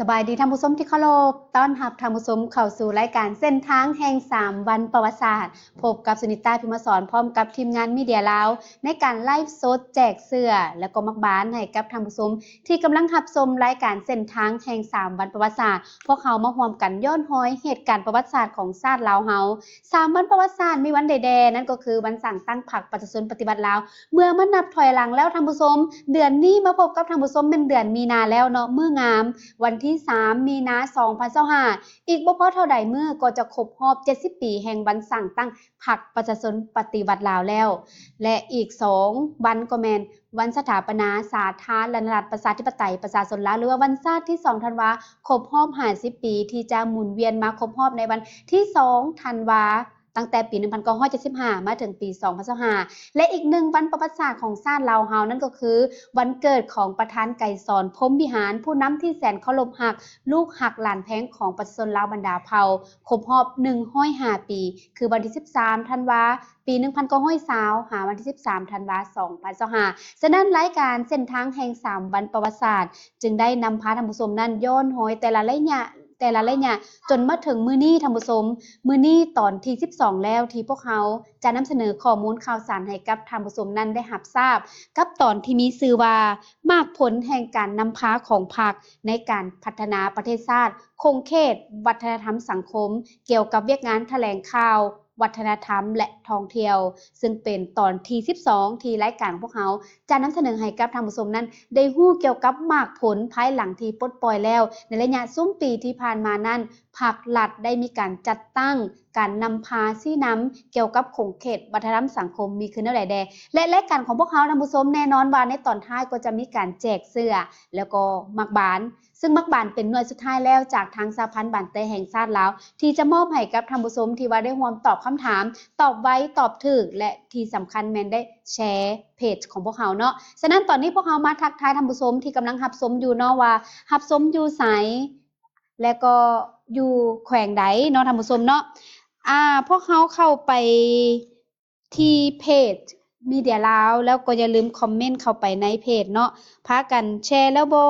ສະບາຍດີທ່ານຜູ້ຊົມທີ່ເຄົາລົບ, ຕ້ອນຮັບທ່ານຜູ້ຊົມເຂົ້າສູ່ລາຍການເສັ້ນທາງແຫ່ງສາມວັນປະຫວັດສາດ, ພົບກັບສຸນິຕາ ພິມມະສອນ ພ້ອມກັບທີມງານມີເດຍລາວ ໃນການໄລຟ໌ສົດແຈກເສື້ອ ແລະກໍໝາກບານໃຫ້ກັບທ່ານຜູ້ຊົມທີ່ກຳລັງຮັບຊົມລາຍການເສັ້ນທາງແຫ່ງສາມວັນປະຫວັດສາດ. ພວກເຮົາມາຮ່ວມກັນຍ້ອນຮອຍເຫດການປະຫວັດສາດຂອງຊາດລາວເຮົາ. ສາມວັນປະຫວັດສາດມີວັນໃດແດ່? ນັ້ນກໍຄືວັນສ້າງຕັ້ງພັກປະຊາຊົນປະຕິວັດລາວ. ເມື່ອມານັບຖອຍຫຼັງແລ້ວທ່ານຜູ້ຊົມ, ເດືອນນີ້ມາພົບກັບທ່ານຜູ້ຊົມແມ່ນເດືອນມີນາແລ້ວເນາະ, ມື້ງາມ, ວັນທີສາມມີນາ ສອງພັນຊາວຫ້າ. ອີກບໍ່ພໍເທົ່າໃດມື້ກໍຈະຄົບຮອບເຈັດສິບປີແຫ່ງວັນສ້າງຕັ້ງພັກປະຊາຊົນປະຕິວັດລາວແລ້ວ ແລະ ອີກສອງວັນກໍແມ່ນ ວັນສະຖາປະນາສາທາລະນະລັດ ປະຊາທິປະໄຕ ປະຊາຊົນລາວ ຫຼືວ່າວັນຊາດທີສອງທັນວາ ຄົບຮອບຫ້າສິບປີ ທີ່ຈະໝູນວຽນມາຄົບຮອບໃນວັນທີສອງທັນວາ ຕັ້ງແຕ່ປີໜຶ່ງພັນເກົ້າຮ້ອຍເຈັດສິບຫ້າ ມາເຖິງປີສອງພັນຊາວຫ້າ ແລະ ອີກໜຶ່ງວັນປະຫວັດສາດຂອງຊາດລາວເຮົາ ນັ້ນກໍຄືວັນເກີດຂອງປະທານໄກສອນ ພົມວິຫານ ຜູ້ນຳທີ່ແສນເຄົາລົບຮັກ, ລູກຮັກຫຼານແພງຂອງປະຊາຊົນລາວບັນດາເຜົ່າ ຄົບຮອບໜຶ່ງຮ້ອຍຫ້າປີ ຄືວັນທີສິບສາມທັນວາ ປີໜຶ່ງພັນເກົ້າຮ້ອຍຊາວ ຫາວັນທີສິບສາມທັນວາ ສອງພັນຊາວຫ້າ. ສະນັ້ນ ລາຍການເສັ້ນທາງແຫ່ງສາມວັນປະຫວັດສາດ ຈຶ່ງໄດ້ນຳພາທ່ານຜູ້ຊົມນັ້ນຍ້ອນຮອຍແຕ່ລະໄລຍະ ແຕ່ລະໄລຍະ ຈົນມາເຖິງມື້ນີ້ທ່ານຜູ້ຊົມ. ມື້ນີ້ຕອນທີສິບສອງແລ້ວ ທີ່ພວກເຮົາຈະນຳສະເໜີຂໍ້ມູນຂ່າວສານໃຫ້ກັບທ່ານຜູ້ຊົມນັ້ນໄດ້ຮັບຊາບ ກັບຕອນທີ່ມີຊື່ວ່າ ໝາກຜົນແຫ່ງການນຳພາຂອງພັກໃນການພັດທະນາປະເທດຊາດ, ຂົງເຂດ, ວັດທະນະທຳສັງຄົມ, ກ່ຽວກັບວຽກງານຖະແຫຼງຂ່າວ, ວັດທະນະທຳ ແລະ ທ່ອງທ່ຽວ, ເຊິ່ງເປັນຕອນທີສິບສອງ ທີ່ລາຍການຂອງພວກເຮົາຈະນຳສະເໜີໃຫ້ກັບທ່ານຜູ້ຊົມນັ້ນໄດ້ຮູ້ກ່ຽວກັບໝາກຜົນພາຍຫຼັງທີ່ປົດປ່ອຍແລ້ວ. ໃນໄລຍະຊຸມປີທີ່ຜ່ານມານັ້ນ ພັກລັດໄດ້ມີການຈັດຕັ້ງການນຳພາຊີ້ນຳກ່ຽວກັບຂົງເຂດວັດທະນະທຳສັງຄົມມີຄືແນວໃດແດ່ ແລະ ລາຍການຂອງພວກເຮົາທ່ານຜູ້ຊົມ ແນ່ນອນວ່າໃນຕອນທ້າຍກໍຈະມີການແຈກເສື້ອ ແລ້ວກໍໝາກບານ ເຊິ່ງໝາກບານເປັນໜ່ວຍສຸດທ້າຍແລ້ວຈາກທາງສະຫະພັນບານແຕແຫ່ງຊາດລາວ ທີ່ຈະມອບໃຫ້ກັບທ່ານຜູ້ຊົມທີ່ວ່າໄດ້ຮ່ວມຕອບຄຳຖາມ, ຕອບໄວ, ຕອບຖືກ ແລະ ທີ່ສຳຄັນແມ່ນໄດ້ແຊເພຈຂອງພວກເຮົາເນາະ. ສະນັ້ນຕອນນີ້ພວກເຮົາມາທັກທາຍທ່ານຜູ້ຊົມທີ່ກຳລັງຮັບຊົມຢູ່ເນາະ ວ່າຮັບຊົມຢູ່ໃສ ແລະ ກໍຢູ່ແຂວງໃດເນາະທ່ານຜູ້ຊົມເນາະ. ອາ ພວກເຮົາເຂົ້າໄປ ທີ່ເພຈມີເດຍລາວ ແລ້ວກໍຢ່າລືມຄອມເມັນເຂົ້າໄປໃນເພຈເນາະ. ພາກັນແຊແລ້ວບໍ່?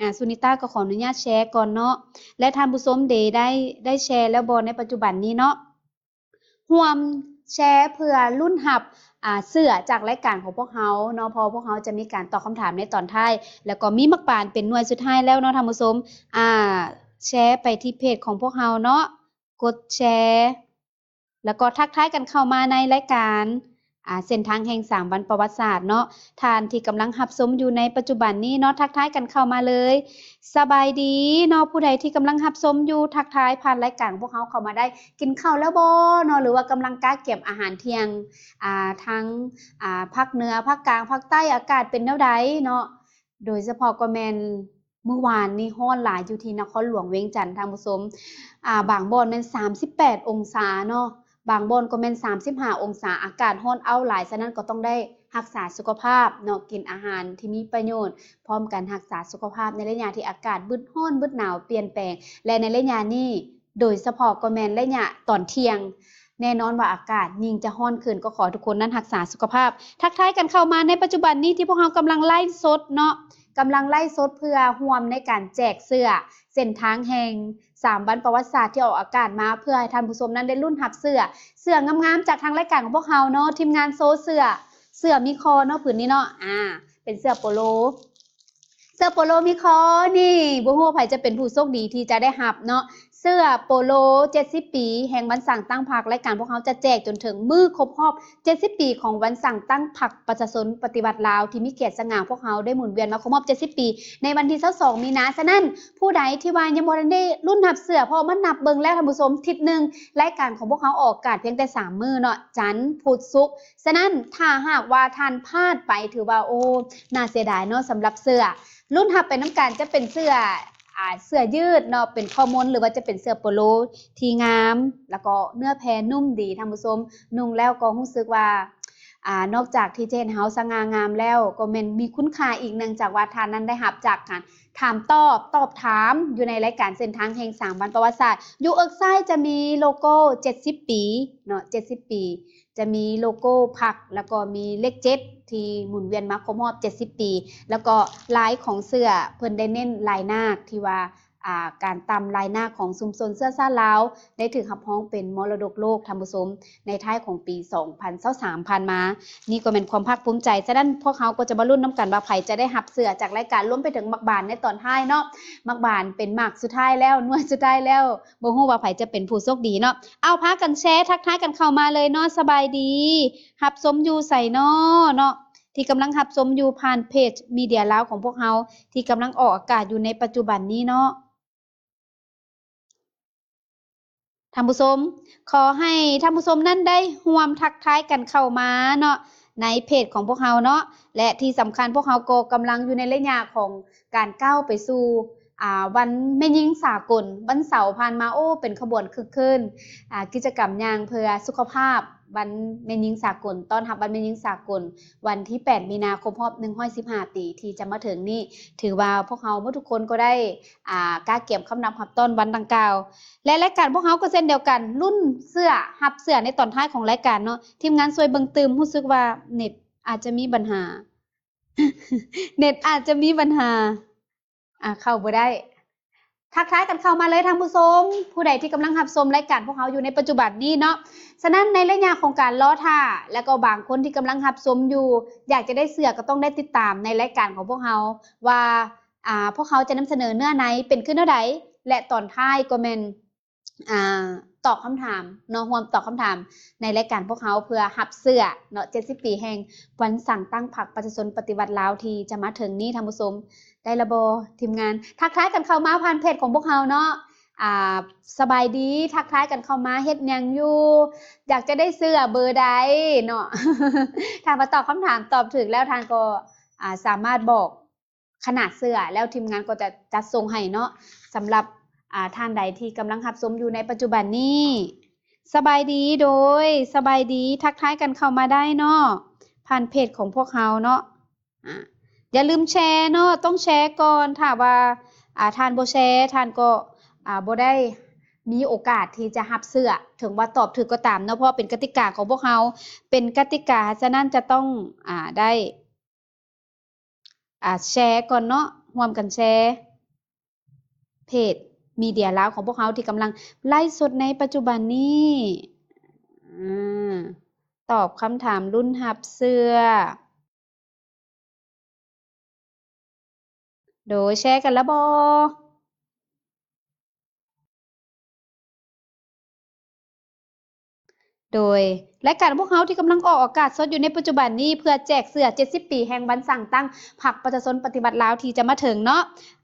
ອາ ສຸນິຕາກໍຂໍອະນຸຍາດແຊກ່ອນເນາະ ແລະ ທ່ານຜູ້ຊົມເດ ໄດ້ ໄດ້ແຊແລ້ວບໍ່ໃນປັດຈຸບັນນີ້ເນາະ? ຮ່ວມແຊເພື່ອລຸ້ນຮັບ ອາ ເສື້ອຈາກລາຍການຂອງພວກເຮົາເນາະ ເພາະວ່າພວກເຮົາຈະມີການຕອບຄຳຖາມໃນຕອນທ້າຍ ແລ້ວກໍມີໝາກບານເປັນໜ່ວຍສຸດທ້າຍແລ້ວເນາະທ່ານຜູ້ຊົມ. ອາ ແຊໄປທີ່ເພຈຂອງພວກເຮົາເນາະ ກົດແຊ ແລ້ວກໍທັກທາຍກັນເຂົ້າມາໃນລາຍການ ອາ ເສັ້ນທາງແຫ່ງສາມວັນປະຫວັດສາດເນາະ. ທ່ານທີ່ກຳລັງຮັບຊົມຢູ່ໃນປັດຈຸບັນນີ້ເນາະ ທັກທາຍກັນເຂົ້າມາເລີຍ. ສະບາຍດີເນາະ ຜູ້ໃດທີ່ກຳລັງຮັບຊົມຢູ່ ທັກທາຍຜ່ານລາຍການຂອງພວກເຮົາເຂົ້າມາໄດ້. ກິນເຂົ້າແລ້ວບໍ່ເນາະ ຫຼືວ່າກຳລັງກະກຽມອາຫານທ່ຽງ? ອາ ທາງ ອາ ພາກເໜືອ, ພາກກາງ, ພາກໃຕ້ ອາກາດເປັນແນວໃດເນາະ? ໂດຍສະເພາະກໍແມ່ນ ມື້ວານນີ້ຮ້ອນຫຼາຍຢູ່ທີ່ນະຄອນຫຼວງວຽງຈັນທ່ານຜູ້ຊົມ. ອາ ບາງບ່ອນແມ່ນສາມສິບແປດອົງສາເນາະ, ບາງບ່ອນກໍແມ່ນສາມສິບຫ້າອົງສາ, ອາກາດຮ້ອນເອົ້າຫຼາຍ, ສະນັ້ນກໍຕ້ອງໄດ້ຮັກສາສຸຂະພາບເນາະ, ກິນອາຫານທີ່ມີປະໂຫຍດ, ພ້ອມກັນຮັກສາສຸຂະພາບໃນໄລຍະທີ່ອາກາດບຶດຮ້ອນບຶດໜາວປ່ຽນແປງ ແລະ ໃນໄລຍະນີ້ ໂດຍສະເພາະກໍແມ່ນໄລຍະຕອນທ່ຽງ, ແນ່ນອນວ່າອາກາດຍິ່ງຈະຮ້ອນຂຶ້ນ, ກໍຂໍໃຫ້ທຸກຄົນນັ້ນຮັກສາສຸຂະພາບ. ທັກທາຍກັນເຂົ້າມາໃນປັດຈຸບັນນີ້ທີ່ພວກເຮົາກຳລັງໄລຟ໌ສົດເນາະ, ກຳລັງໄລຟ໌ສົດເພື່ອຮ່ວມໃນການແຈກເສື້ອເສັ້ນທາງແຫ່ງສາມວັນປະຫວັດສາດທີ່ອອກອາກາດມາ ເພື່ອໃຫ້ທ່ານຜູ້ຊົມນັ້ນໄດ້ລຸ້ນຮັບເສື້ອ, ເສື້ອງາມໆຈາກທາງລາຍການຂອງພວກເຮົາເນາະ, ທີມງານໂຊເສື້ອ, ເສື້ອມີຄໍເນາະ ຜືນນີ້ເນາະ, ອາ ເປັນເສື້ອໂປໂລ. ເສື້ອໂປໂລມີຄໍນີ້ ບໍ່ຮູ້ວ່າໃຜຈະເປັນຜູ້ໂຊກດີທີ່ຈະໄດ້ຮັບເນາະ. ເສື້ອໂປໂລເຈັດສິບປີແຫ່ງວັນສ້າງຕັ້ງພັກ, ລາຍການພວກເຮົາຈະແຈກຈົນເຖິງມື້ຄົບຮອບເຈັດສິບປີຂອງວັນສ້າງຕັ້ງພັກປະຊາຊົນປະຕິວັດລາວ ທີ່ມີກຽດສະຫງ່າ ພວກເຮົາໄດ້ໝູນວຽນມາຄົບຮອບເຈັດສິບປີ ໃນວັນທີຊາວສອງມີນາ. ສະນັ້ນ ຜູ້ໃດທີ່ວ່າຍັງບໍ່ທັນໄດ້ລຸ້ນຮັບເສື້ອ, ເພາະວ່າມັນນັບເບິ່ງແລ້ວທ່ານຜູ້ຊົມ, ທິດໜຶ່ງລາຍການຂອງພວກເຮົາອອກອາກາດພຽງແຕ່ສາມມື້ເນາະ, ຈັນ, ພຸດ, ສຸກ. ສະນັ້ນ ຖ້າຫາກວ່າທ່ານພາດໄປ ຖືວ່າ ໂອ້ ໜ້າເສຍດາຍເນາະ ສຳລັບເສື້ອ. ລຸ້ນຮັບໄປນຳກັນ ຈະເປັນເສື້ອ ອາ ເສື້ອຢືດເນາະ ເປັນຄໍມົນ ຫຼືວ່າຈະເປັນເສື້ອໂປໂລທີ່ງາມ ແລ້ວກໍເນື້ອແຜ່ນຸ້ມດີທ່ານຜູ້ຊົມ, ນຸ່ງແລ້ວກໍຮູ້ສຶກວ່າ ອາ ນອກຈາກທີ່ຈະເຮັດໃຫ້ເຮົາສະຫງ່າງາມແລ້ວ ກໍແມ່ນມີຄຸນຄ່າອີກ, ເນື່ອງຈາກວ່າທ່ານນັ້ນໄດ້ຮັບຈາກການຖາມຕອບ, ຕອບຖາມຢູ່ໃນລາຍການເສັ້ນທາງແຫ່ງສາມວັນປະຫວັດສາດ. ຢູ່ເອິກຊ້າຍຈະມີໂລໂກ້ເຈັດສິບປີເນາະ, ເຈັດສິບປີ. ຈະມີໂລໂກ້ພັກ ແລ້ວກໍມີເລກເຈັດທີ່ໝູນວຽນມາຄົບຮອບເຈັດສິບປີ ແລ້ວກໍລາຍຂອງເສື້ອ ເພິ່ນໄດ້ເນັ້ນລາຍນາກທີ່ວ່າ ອາ ການຕຳລາຍນາຂອງຊຸມຊົນເຊື້ອຊາດລາວ ໄດ້ຖືກຮັບຮອງເປັນມໍລະດົກໂລກ, ທ່ານຜູ້ຊົມ, ໃນທ້າຍຂອງປີສອງພັນຊາວສາມຜ່ານມາ. ນີ້ກໍແມ່ນຄວາມພາກພູມໃຈ. ສະນັ້ນ, ພວກເຮົາກໍຈະມາລຸ້ນນຳກັນວ່າໃຜຈະໄດ້ຮັບເສື້ອຈາກລາຍການ, ລວມໄປເຖິງໝາກບານໃນຕອນທ້າຍເນາະ. ໝາກບານເປັນໝາກສຸດທ້າຍແລ້ວ, ໜ່ວຍສຸດທ້າຍແລ້ວ, ບໍ່ຮູ້ວ່າໃຜຈະເປັນຜູ້ໂຊກດີເນາະ. ເອົາ, ພາກັນແຊທັກທາຍກັນເຂົ້າມາເລີຍເນາະ. ສະບາຍດີ, ຮັບຊົມຢູ່ໃສເນາະ ເນາະ? ທີ່ກຳລັງຮັບຊົມຢູ່ຜ່ານເພຈມີເດຍລາວຂອງພວກເຮົາ ທີ່ກຳລັງອອກອາກາດຢູ່ໃນປັດຈຸບັນນີ້ເນາະ. ທ່ານຜູ້ຊົມ, ຂໍໃຫ້ທ່ານຜູ້ຊົມນັ້ນໄດ້ຮ່ວມທັກທາຍກັນເຂົ້າມາເນາະ ໃນເພຈຂອງພວກເຮົາເນາະ ແລະ ທີ່ສຳຄັນພວກເຮົາກໍກຳລັງຢູ່ໃນໄລຍະຂອງການກ້າວໄປສູ່ ອາ ວັນແມ່ຍິງສາກົນ. ວັນເສົາຜ່ານມາ, ໂອ້ ເປັນຂະບວນຄຶກຄື້ນ, ອາ ກິດຈະກຳຍ່າງເພື່ອສຸຂະພາບ ວັນແມ່ຍິງສາກົນ, ຕ້ອນຮັບວັນແມ່ຍິງສາກົນ ວັນທີແປດມີນາ ຄົບຮອບໜຶ່ງຮ້ອຍສິບຫ້າປີທີ່ຈະມາເຖິງນີ້. ຖືວ່າພວກເຮົາໝົດທຸກຄົນກໍໄດ້ ອາ ກະກຽມຄຳນັບຮັບຕ້ອນວັນດັ່ງກ່າວ ແລະ ລາຍການພວກເຮົາກໍເຊັ່ນດຽວກັນ ລຸ້ນເສື້ອ, ຮັບເສື້ອໃນຕອນທ້າຍຂອງລາຍການເນາະ. ທີມງານຊ່ວຍເບິ່ງຕື່ມ, ຮູ້ສຶກວ່າເນັດອາດຈະມີບັນຫາ, ເນັດອາດຈະມີບັນຫາ, ອາ ເຂົ້າບໍ່ໄດ້. ທັກທາຍກັນເຂົ້າມາເລີຍທ່ານຜູ້ຊົມ, ຜູ້ໃດທີ່ກຳລັງຮັບຊົມລາຍການພວກເຮົາຢູ່ໃນປັດຈຸບັນນີ້ເນາະ. ສະນັ້ນໃນໄລຍະຂອງການລໍຖ້າ ແລ້ວກໍບາງຄົນທີ່ກຳລັງຮັບຊົມຢູ່ ຢາກຈະໄດ້ເສື້ອ ກໍຕ້ອງໄດ້ຕິດຕາມໃນລາຍການຂອງພວກເຮົາວ່າ ອາ ພວກເຮົາຈະນຳສະເໜີເນື້ອໃນເປັນຄືແນວໃດ ແລະ ຕອນທ້າຍກໍແມ່ນ ອາ ຕອບຄຳຖາມເນາະ, ຮ່ວມຕອບຄຳຖາມໃນລາຍການພວກເຮົາ ເພື່ອຮັບເສື້ອເນາະ ເຈັດສິບປີແຫ່ງວັນສ້າງຕັ້ງພັກປະຊາຊົນປະຕິວັດລາວທີ່ຈະມາເຖິງນີ້. ທ່ານຜູ້ຊົມ ໄດ້ລະບໍ່ ທີມງານ? ທັກທາຍກັນເຂົ້າມາຜ່ານເພຈຂອງພວກເຮົາເນາະ. ອາ ສະບາຍດີ, ທັກທາຍກັນເຂົ້າມາ, ເຮັດຫຍັງຢູ່? ຢາກຈະໄດ້ເສື້ອເບີໃດເນາະ? ຖ້າວ່າຕອບຄຳຖາມຕອບຖືກແລ້ວ, ທ່ານກໍ ອາ ສາມາດບອກ ຂະໜາດເສື້ອ ແລ້ວທີມງານກໍຈະຈັດສົ່ງໃຫ້ເນາະ ສຳລັບ ອາ ທ່ານໃດທີ່ກຳລັງຮັບຊົມຢູ່ໃນປັດຈຸບັນນີ້. ສະບາຍດີ, ໂດຍ ສະບາຍດີ, ທັກທາຍກັນເຂົ້າມາໄດ້ເນາະ ຜ່ານເພຈຂອງພວກເຮົາເນາະ. ອາ ຢ່າລືມແຊເນາະ, ຕ້ອງແຊກ່ອນ. ຖ້າວ່າ ອາ ທ່ານບໍ່ແຊ, ທ່ານກໍ ອາ ບໍ່ໄດ້ມີໂອກາດທີ່ຈະຮັບເສື້ອ, ເຖິງວ່າຕອບຖືກກໍຕາມເນາະ, ເພາະວ່າເປັນກະຕິກາຂອງພວກເຮົາ, ເປັນກະຕິກາ, ສະນັ້ນຈະຕ້ອງ ອາ ໄດ້ ອາ ແຊກ່ອນເນາະ, ຮ່ວມກັນແຊເພຈມີເດຍລາວຂອງພວກເຮົາທີ່ກຳລັງໄລຟ໌ສົດໃນປັດຈຸບັນນີ້. ອາ ຕອບຄຳຖາມລຸ້ນຮັບເສື້ອ. ໂດຍ ແຊກັນແລ້ວບໍ່? ໂດຍ ລາຍການຂອງພວກເຮົາທີ່ກຳລັງອອກອາກາດສົດຢູ່ໃນປັດຈຸບັນນີ້ ເພື່ອແຈກເສື້ອເຈັດສິບປີແຫ່ງວັນສ້າງຕັ້ງພັກປະຊາຊົນປະຕິວັດລາວທີ່ຈະມາເຖິງເນາະ.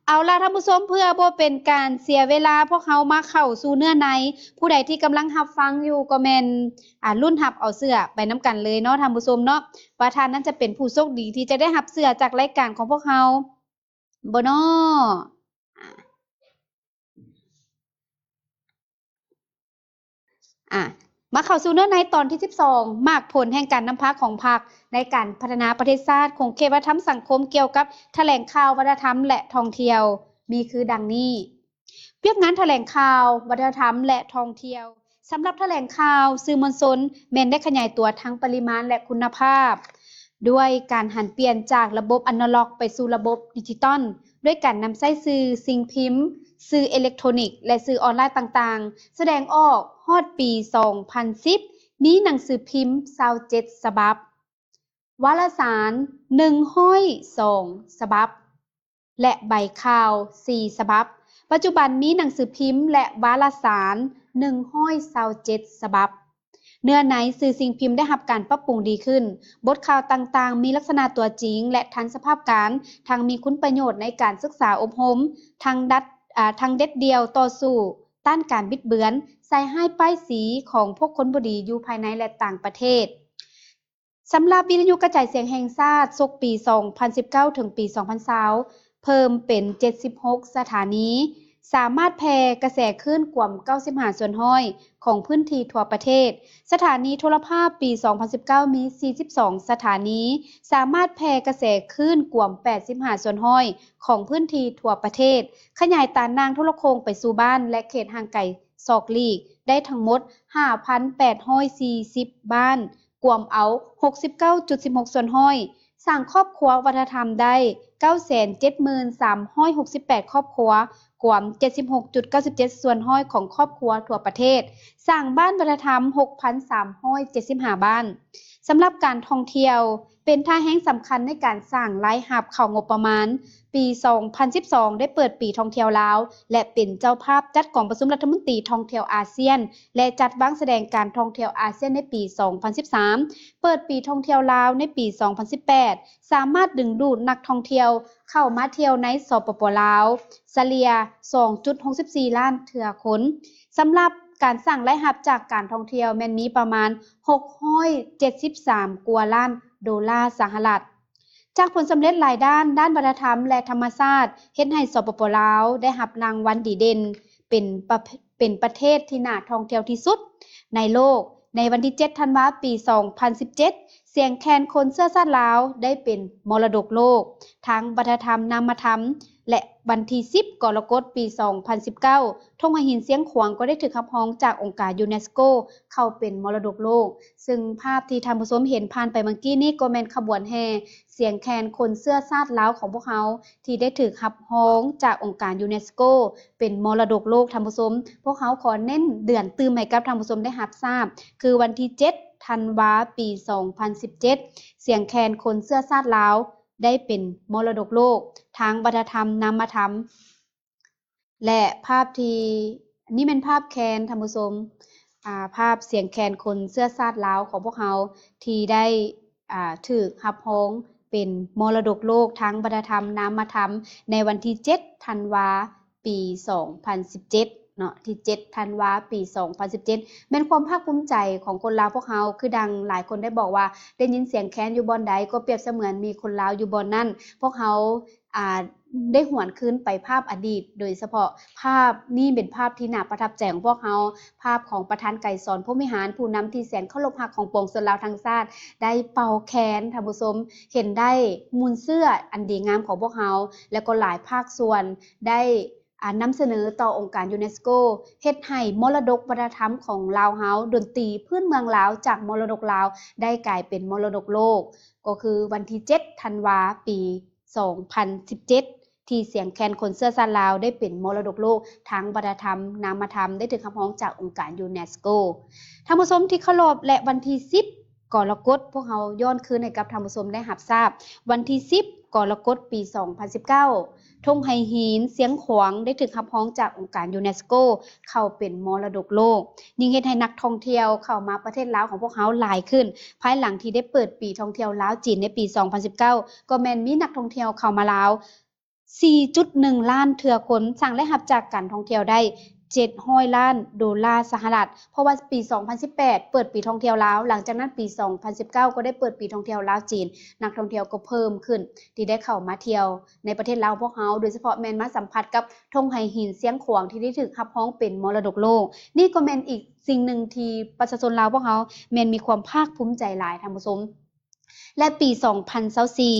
ເອົາລະທ່ານຜູ້ຊົມ, ເພື່ອບໍ່ເປັນການເສຍເວລາ, ພວກເຮົາມາເຂົ້າສູ່ເນື້ອໃນ. ຜູ້ໃດທີ່ກຳລັງຮັບຟັງຢູ່ກໍແມ່ນ ອາ ລຸ້ນຮັບເອົາເສື້ອໄປນຳກັນເລີຍເນາະທ່ານຜູ້ຊົມເນາະ, ວ່າທ່ານນັ້ນຈະເປັນຜູ້ໂຊກດີທີ່ຈະໄດ້ຮັບເສື້ອຈາກລາຍການຂອງພວກເຮົາບໍ່ເນາະ? ອາ ອາ ມາເຂົ້າສູ່ເນື້ອໃນຕອນທີສິບສອງ ໝາກຜົນແຫ່ງການນຳພາຂອງພັກໃນການພັດທະນາປະເທດຊາດ, ຂົງເຂດວັດທະນະທຳສັງຄົມກ່ຽວກັບຖະແຫຼງຂ່າວ, ວັດທະນະທຳ ແລະ ທ່ອງທ່ຽວ ມີຄືດັ່ງນີ້. ວຽກງານຖະແຫຼງຂ່າວ, ວັດທະນະທຳ ແລະ ທ່ອງທ່ຽວ. ສຳລັບຖະແຫຼງຂ່າວ, ສື່ມວນຊົນແມ່ນໄດ້ຂະຫຍາຍຕົວທັງປະລິມານ ແລະ ຄຸນນະພາບ ດ້ວຍການຫັນປ່ຽນຈາກລະບົບອາໂນລັອກໄປສູ່ລະບົບດິຈິຕອນ ດ້ວຍການນຳໃຊ້ສື່ສິ່ງພິມ, ສື່ເອເລັກໂທນິກ ແລະ ສື່ອອນລາຍຕ່າງໆ. ສະແດງອອກ, ຮອດປີສອງພັນສິບ ມີໜັງສືພິມຊາວເຈັດສະບັບ, ວາລະສານໜຶ່ງຮ້ອຍສອງສະບັບ ແລະ ໃບຂ່າວສີ່ສະບັບ. ປັດຈຸບັນມີໜັງສືພິມ ແລະ ວາລະສານໜຶ່ງຮ້ອຍຊາວເຈັດສະບັບ. ເນື້ອໃນສື່ສິ່ງພິມໄດ້ຮັບການປັບປຸງດີຂຶ້ນ. ບົດຂ່າວຕ່າງໆມີລັກສະນະຕົວຈິງ ແລະ ທັນສະພາບການ, ທັງມີຄຸນປະໂຫຍດໃນການສຶກສາອົບຮົມ, ທັງດັດ ອາ ທັງເດັດດ່ຽວຕໍ່ສູ້ຕ້ານການບິດເບືອນ, ໃສ່ຮ້າຍປ້າຍສີຂອງພວກຄົນບໍ່ດີຢູ່ພາຍໃນ ແລະ ຕ່າງປະເທດ. ສຳລັບວິທະຍຸກະຈາຍສຽງແຫ່ງຊາດ ສົກປີສອງພັນສິບເກົ້າ ເຖິງປີສອງພັນຊາວ ເພີ່ມເປັນເຈັດສິບຫົກສະຖານີ, ສາມາດແຜ່ກະແສຄື້ນກວມເກົ້າສິບຫ້າສ່ວນຮ້ອຍຂອງພື້ນທີ່ທົ່ວປະເທດ. ສະຖານີໂທລະພາບປີສອງພັນສິບເກົ້າ ມີສີ່ສິບສອງສະຖານີ, ສາມາດແຜ່ກະແສຄື້ນກວມແປດສິບຫ້າສ່ວນຮ້ອຍຂອງພື້ນທີ່ທົ່ວປະເທດ, ຂະຫຍາຍຕາໜ່າງໂທລະໂຄ່ງໄປສູ່ບ້ານ ແລະ ເຂດຫ່າງໄກ ສອກຫຼີກໄດ້ທັງໝົດຫ້າພັນແປດຮ້ອຍສີ່ສິບບ້ານ, ກວມເອົາຫົກສິບເກົ້າຈຸດສິບຫົກສ່ວນຮ້ອຍ, ສ້າງຄອບຄົວວັດທະນະທຳໄດ້ ເກົ້າແສນເຈັດໝື່ນສາມຮ້ອຍຫົກສິບແປດຄອບຄົວ, ກວມເຈັດສິບຫົກຈຸດເກົ້າສິບເຈັດສ່ວນຮ້ອຍຂອງຄອບຄົວທົ່ວປະເທດ, ສ້າງບ້ານວັດທະນະທຳຫົກພັນສາມຮ້ອຍເຈັດສິບຫ້າບ້ານ. ສຳລັບການທ່ອງທ່ຽວ ເປັນທ່າແຮງສຳຄັນໃນການສ້າງລາຍຮັບເຂົ້າງົບປະມານ. ປີສອງພັນສິບສອງ ໄດ້ເປີດປີທ່ອງທ່ຽວລາວ ແລະ ເປັນເຈົ້າພາບຈັດກອງປະຊຸມລັດຖະມົນຕີທ່ອງທ່ຽວອາຊຽນ ແລະ ຈັດວາງສະແດງການທ່ອງທ່ຽວອາຊຽນໃນປີສອງພັນສິບສາມ, ເປີດປີທ່ອງທ່ຽວລາວໃນປີສອງພັນສິບແປດ ສາມາດດຶງດູດນັກທ່ອງທ່ຽວເຂົ້າມາທ່ຽວໃນ ສປປ ລາວ ສະເລ່ຍສອງຈຸດຫົກສິບສີ່ລ້ານເທື່ອຄົນ. ສຳລັບການສ້າງລາຍຮັບຈາກການທ່ອງທ່ຽວແມ່ນມີປະມານຫົກຮ້ອຍເຈັດສິບສາມກວ່າລ້ານໂດລາສະຫະລັດ. ຈາກຜົນສຳເລັດຫຼາຍດ້ານ, ດ້ານວັດທະນະທຳ ແລະ ທຳມະຊາດ ເຮັດໃຫ້ ສປປ ລາວ ໄດ້ຮັບລາງວັນດີເດັ່ນ ເປັນປະ ເປັນປະເທດທີ່ໜ້າທ່ອງທ່ຽວທີ່ສຸດໃນໂລກ. ໃນວັນທີເຈັດ ທັນວາ ປີສອງພັນສິບເຈັດ ສຽງແຄນຄົນເຊື້ອຊາດລາວໄດ້ເປັນມໍລະດົກໂລກທາງວັດທະນະທຳນາມະທຳ ແລະ ວັນທີສິບ ກໍລະກົດ ປີສອງພັນສິບເກົ້າ ທົ່ງໄຫຫີນຊຽງຂວາງກໍໄດ້ຖືກຮັບຮອງຈາກອົງການຢູເນສໂກເຂົ້າເປັນມໍລະດົກໂລກ, ຊຶ່ງພາບທີ່ທ່ານຜູ້ຊົມເຫັນຜ່ານໄປເມື່ອກີ້ນີ້ກໍແມ່ນຂະບວນແຫ່ສຽງແຄນຄົນເຊື້ອຊາດລາວຂອງພວກເຮົາ ທີ່ໄດ້ຖືກຮັບຮອງຈາກອົງການຢູເນສໂກເປັນມໍລະດົກໂລກ. ທ່ານຜູ້ຊົມ, ພວກເຮົາຂໍເນັ້ນເດືອນຕື່ມໃຫ້ກັບທ່ານຜູ້ຊົມໄດ້ຮັບຊາບ, ຄືວັນທີເຈັດ ທັນວາ ປີສອງພັນສິບເຈັດ ສຽງແຄນຄົນເຊື້ອຊາດລາວ ໄດ້ເປັນມໍລະດົກໂລກທາງວັດທະນະທຳນາມະທຳ ແລະ ພາບທີ່ ນີ້ແມ່ນພາບແຄນ ທ່ານຜູ້ຊົມ, ອາ ພາບສຽງແຄນຄົນເຊື້ອຊາດລາວຂອງພວກເຮົາ ທີ່ໄດ້ ອາ ຖືກຮັບຮອງເປັນມໍລະດົກໂລກທາງວັດທະນະທຳນາມະທຳ ໃນວັນທີເຈັດ ທັນວາ ປີສອງພັນສິບເຈັດເນາະ, ທີເຈັດ ທັນວາ ປີສອງພັນສິບເຈັດ ແມ່ນຄວາມພາກພູມໃຈຂອງຄົນລາວພວກເຮົາ. ຄືດັ່ງຫຼາຍຄົນໄດ້ບອກວ່າ ໄດ້ຍິນສຽງແຄນຢູ່ບ່ອນໃດ ກໍປຽບສະເໝືອນມີຄົນລາວຢູ່ບ່ອນນັ້ນ. ພວກເຮົາ ອາ ໄດ້ຫວນຄືນໄປພາບອະດີດ, ໂດຍສະເພາະພາບນີ້ເປັນພາບທີ່ໜ້າປະທັບໃຈຂອງພວກເຮົາ, ພາບຂອງປະທານໄກສອນ ພົມວິຫານ ຜູ້ນຳທີ່ແສນເຄົາລົບຮັກຂອງປວງຊົນລາວທັງຊາດ ໄດ້ເປົ່າແຄນ, ທ່ານຜູ້ຊົມ, ເຫັນໄດ້ມູນເຊື້ອອັນດີງາມຂອງພວກເຮົາ ແລະ ກໍຫຼາຍພາກສ່ວນໄດ້ ອາ ນຳສະເໜີຕໍ່ອົງການຢູເນສໂກ, ເຮັດໃຫ້ມໍລະດົກວັດທະນະທຳຂອງລາວເຮົາ, ດົນຕີພື້ນເມືອງລາວ ຈາກມໍລະດົກລາວ ໄດ້ກາຍເປັນມໍລະດົກໂລກ, ກໍຄືວັນທີເຈັດ ທັນວາ ປີສອງພັນສິບເຈັດ ທີ່ສຽງແຄນຄົນເຊື້ອຊາດລາວໄດ້ເປັນມໍລະດົກໂລກທາງວັດທະນະທຳນາມະທຳ ໄດ້ຖືກຮັບຮອງຈາກອົງການຢູເນສໂກ. ທ່ານຜູ້ຊົມທີ່ເຄົາລົບ, ແລະ ວັນທີສິບ ກໍລະກົດ ພວກເຮົາຍ້ອນຄືນໃຫ້ກັບທ່ານຜູ້ຊົມໄດ້ຮັບຊາບ, ວັນທີສິບ ກໍລະກົດ ປີສອງພັນສິບເກົ້າ ທົ່ງໄຫຫີນຊຽງຂວາງໄດ້ຖືກຮັບຮອງຈາກອົງການຢູເນສໂກເຂົ້າເປັນມໍລະດົກໂລກ, ຍິ່ງເຮັດໃຫ້ນັກທ່ອງທ່ຽວເຂົ້າມາປະເທດລາວຂອງພວກເຮົາຫຼາຍຂຶ້ນ. ພາຍຫຼັງທີ່ໄດ້ເປີດປີທ່ອງທ່ຽວລາວ-ຈີນໃນປີສອງພັນສິບເກົ້າ ກໍແມ່ນມີນັກທ່ອງທ່ຽວເຂົ້າມາລາວສີ່ຈຸດໜຶ່ງລ້ານເທື່ອຄົນ, ສ້າງລາຍຮັບຈາກການທ່ອງທ່ຽວໄດ້ເຈັດຮ້ອຍລ້ານໂດລາສະຫະລັດ. ເພາະວ່າປີສອງພັນສິບແປດ ເປີດປີທ່ອງທ່ຽວລາວ, ຫຼັງຈາກນັ້ນປີສອງພັນສິບເກົ້າ ກໍໄດ້ເປີດປີທ່ອງທ່ຽວລາວ-ຈີນ, ນັກທ່ອງທ່ຽວກໍເພີ່ມຂຶ້ນທີ່ໄດ້ເຂົ້າມາທ່ຽວໃນປະເທດລາວຂອງພວກເຮົາ, ໂດຍສະເພາະແມ່ນມາສຳຜັດກັບທົ່ງໄຫຫີນຊຽງຂວາງທີ່ໄດ້ຖືກຮັບຮອງເປັນມໍລະດົກໂລກ. ນີ້ກໍແມ່ນອີກສິ່ງໜຶ່ງທີ່ປະຊາຊົນລາວພວກເຮົາແມ່ນມີຄວາມພາກພູມໃຈຫຼາຍ, ທ່ານຜູ້ຊົມ. ແລະ ປີສອງພັນຊາວສີ່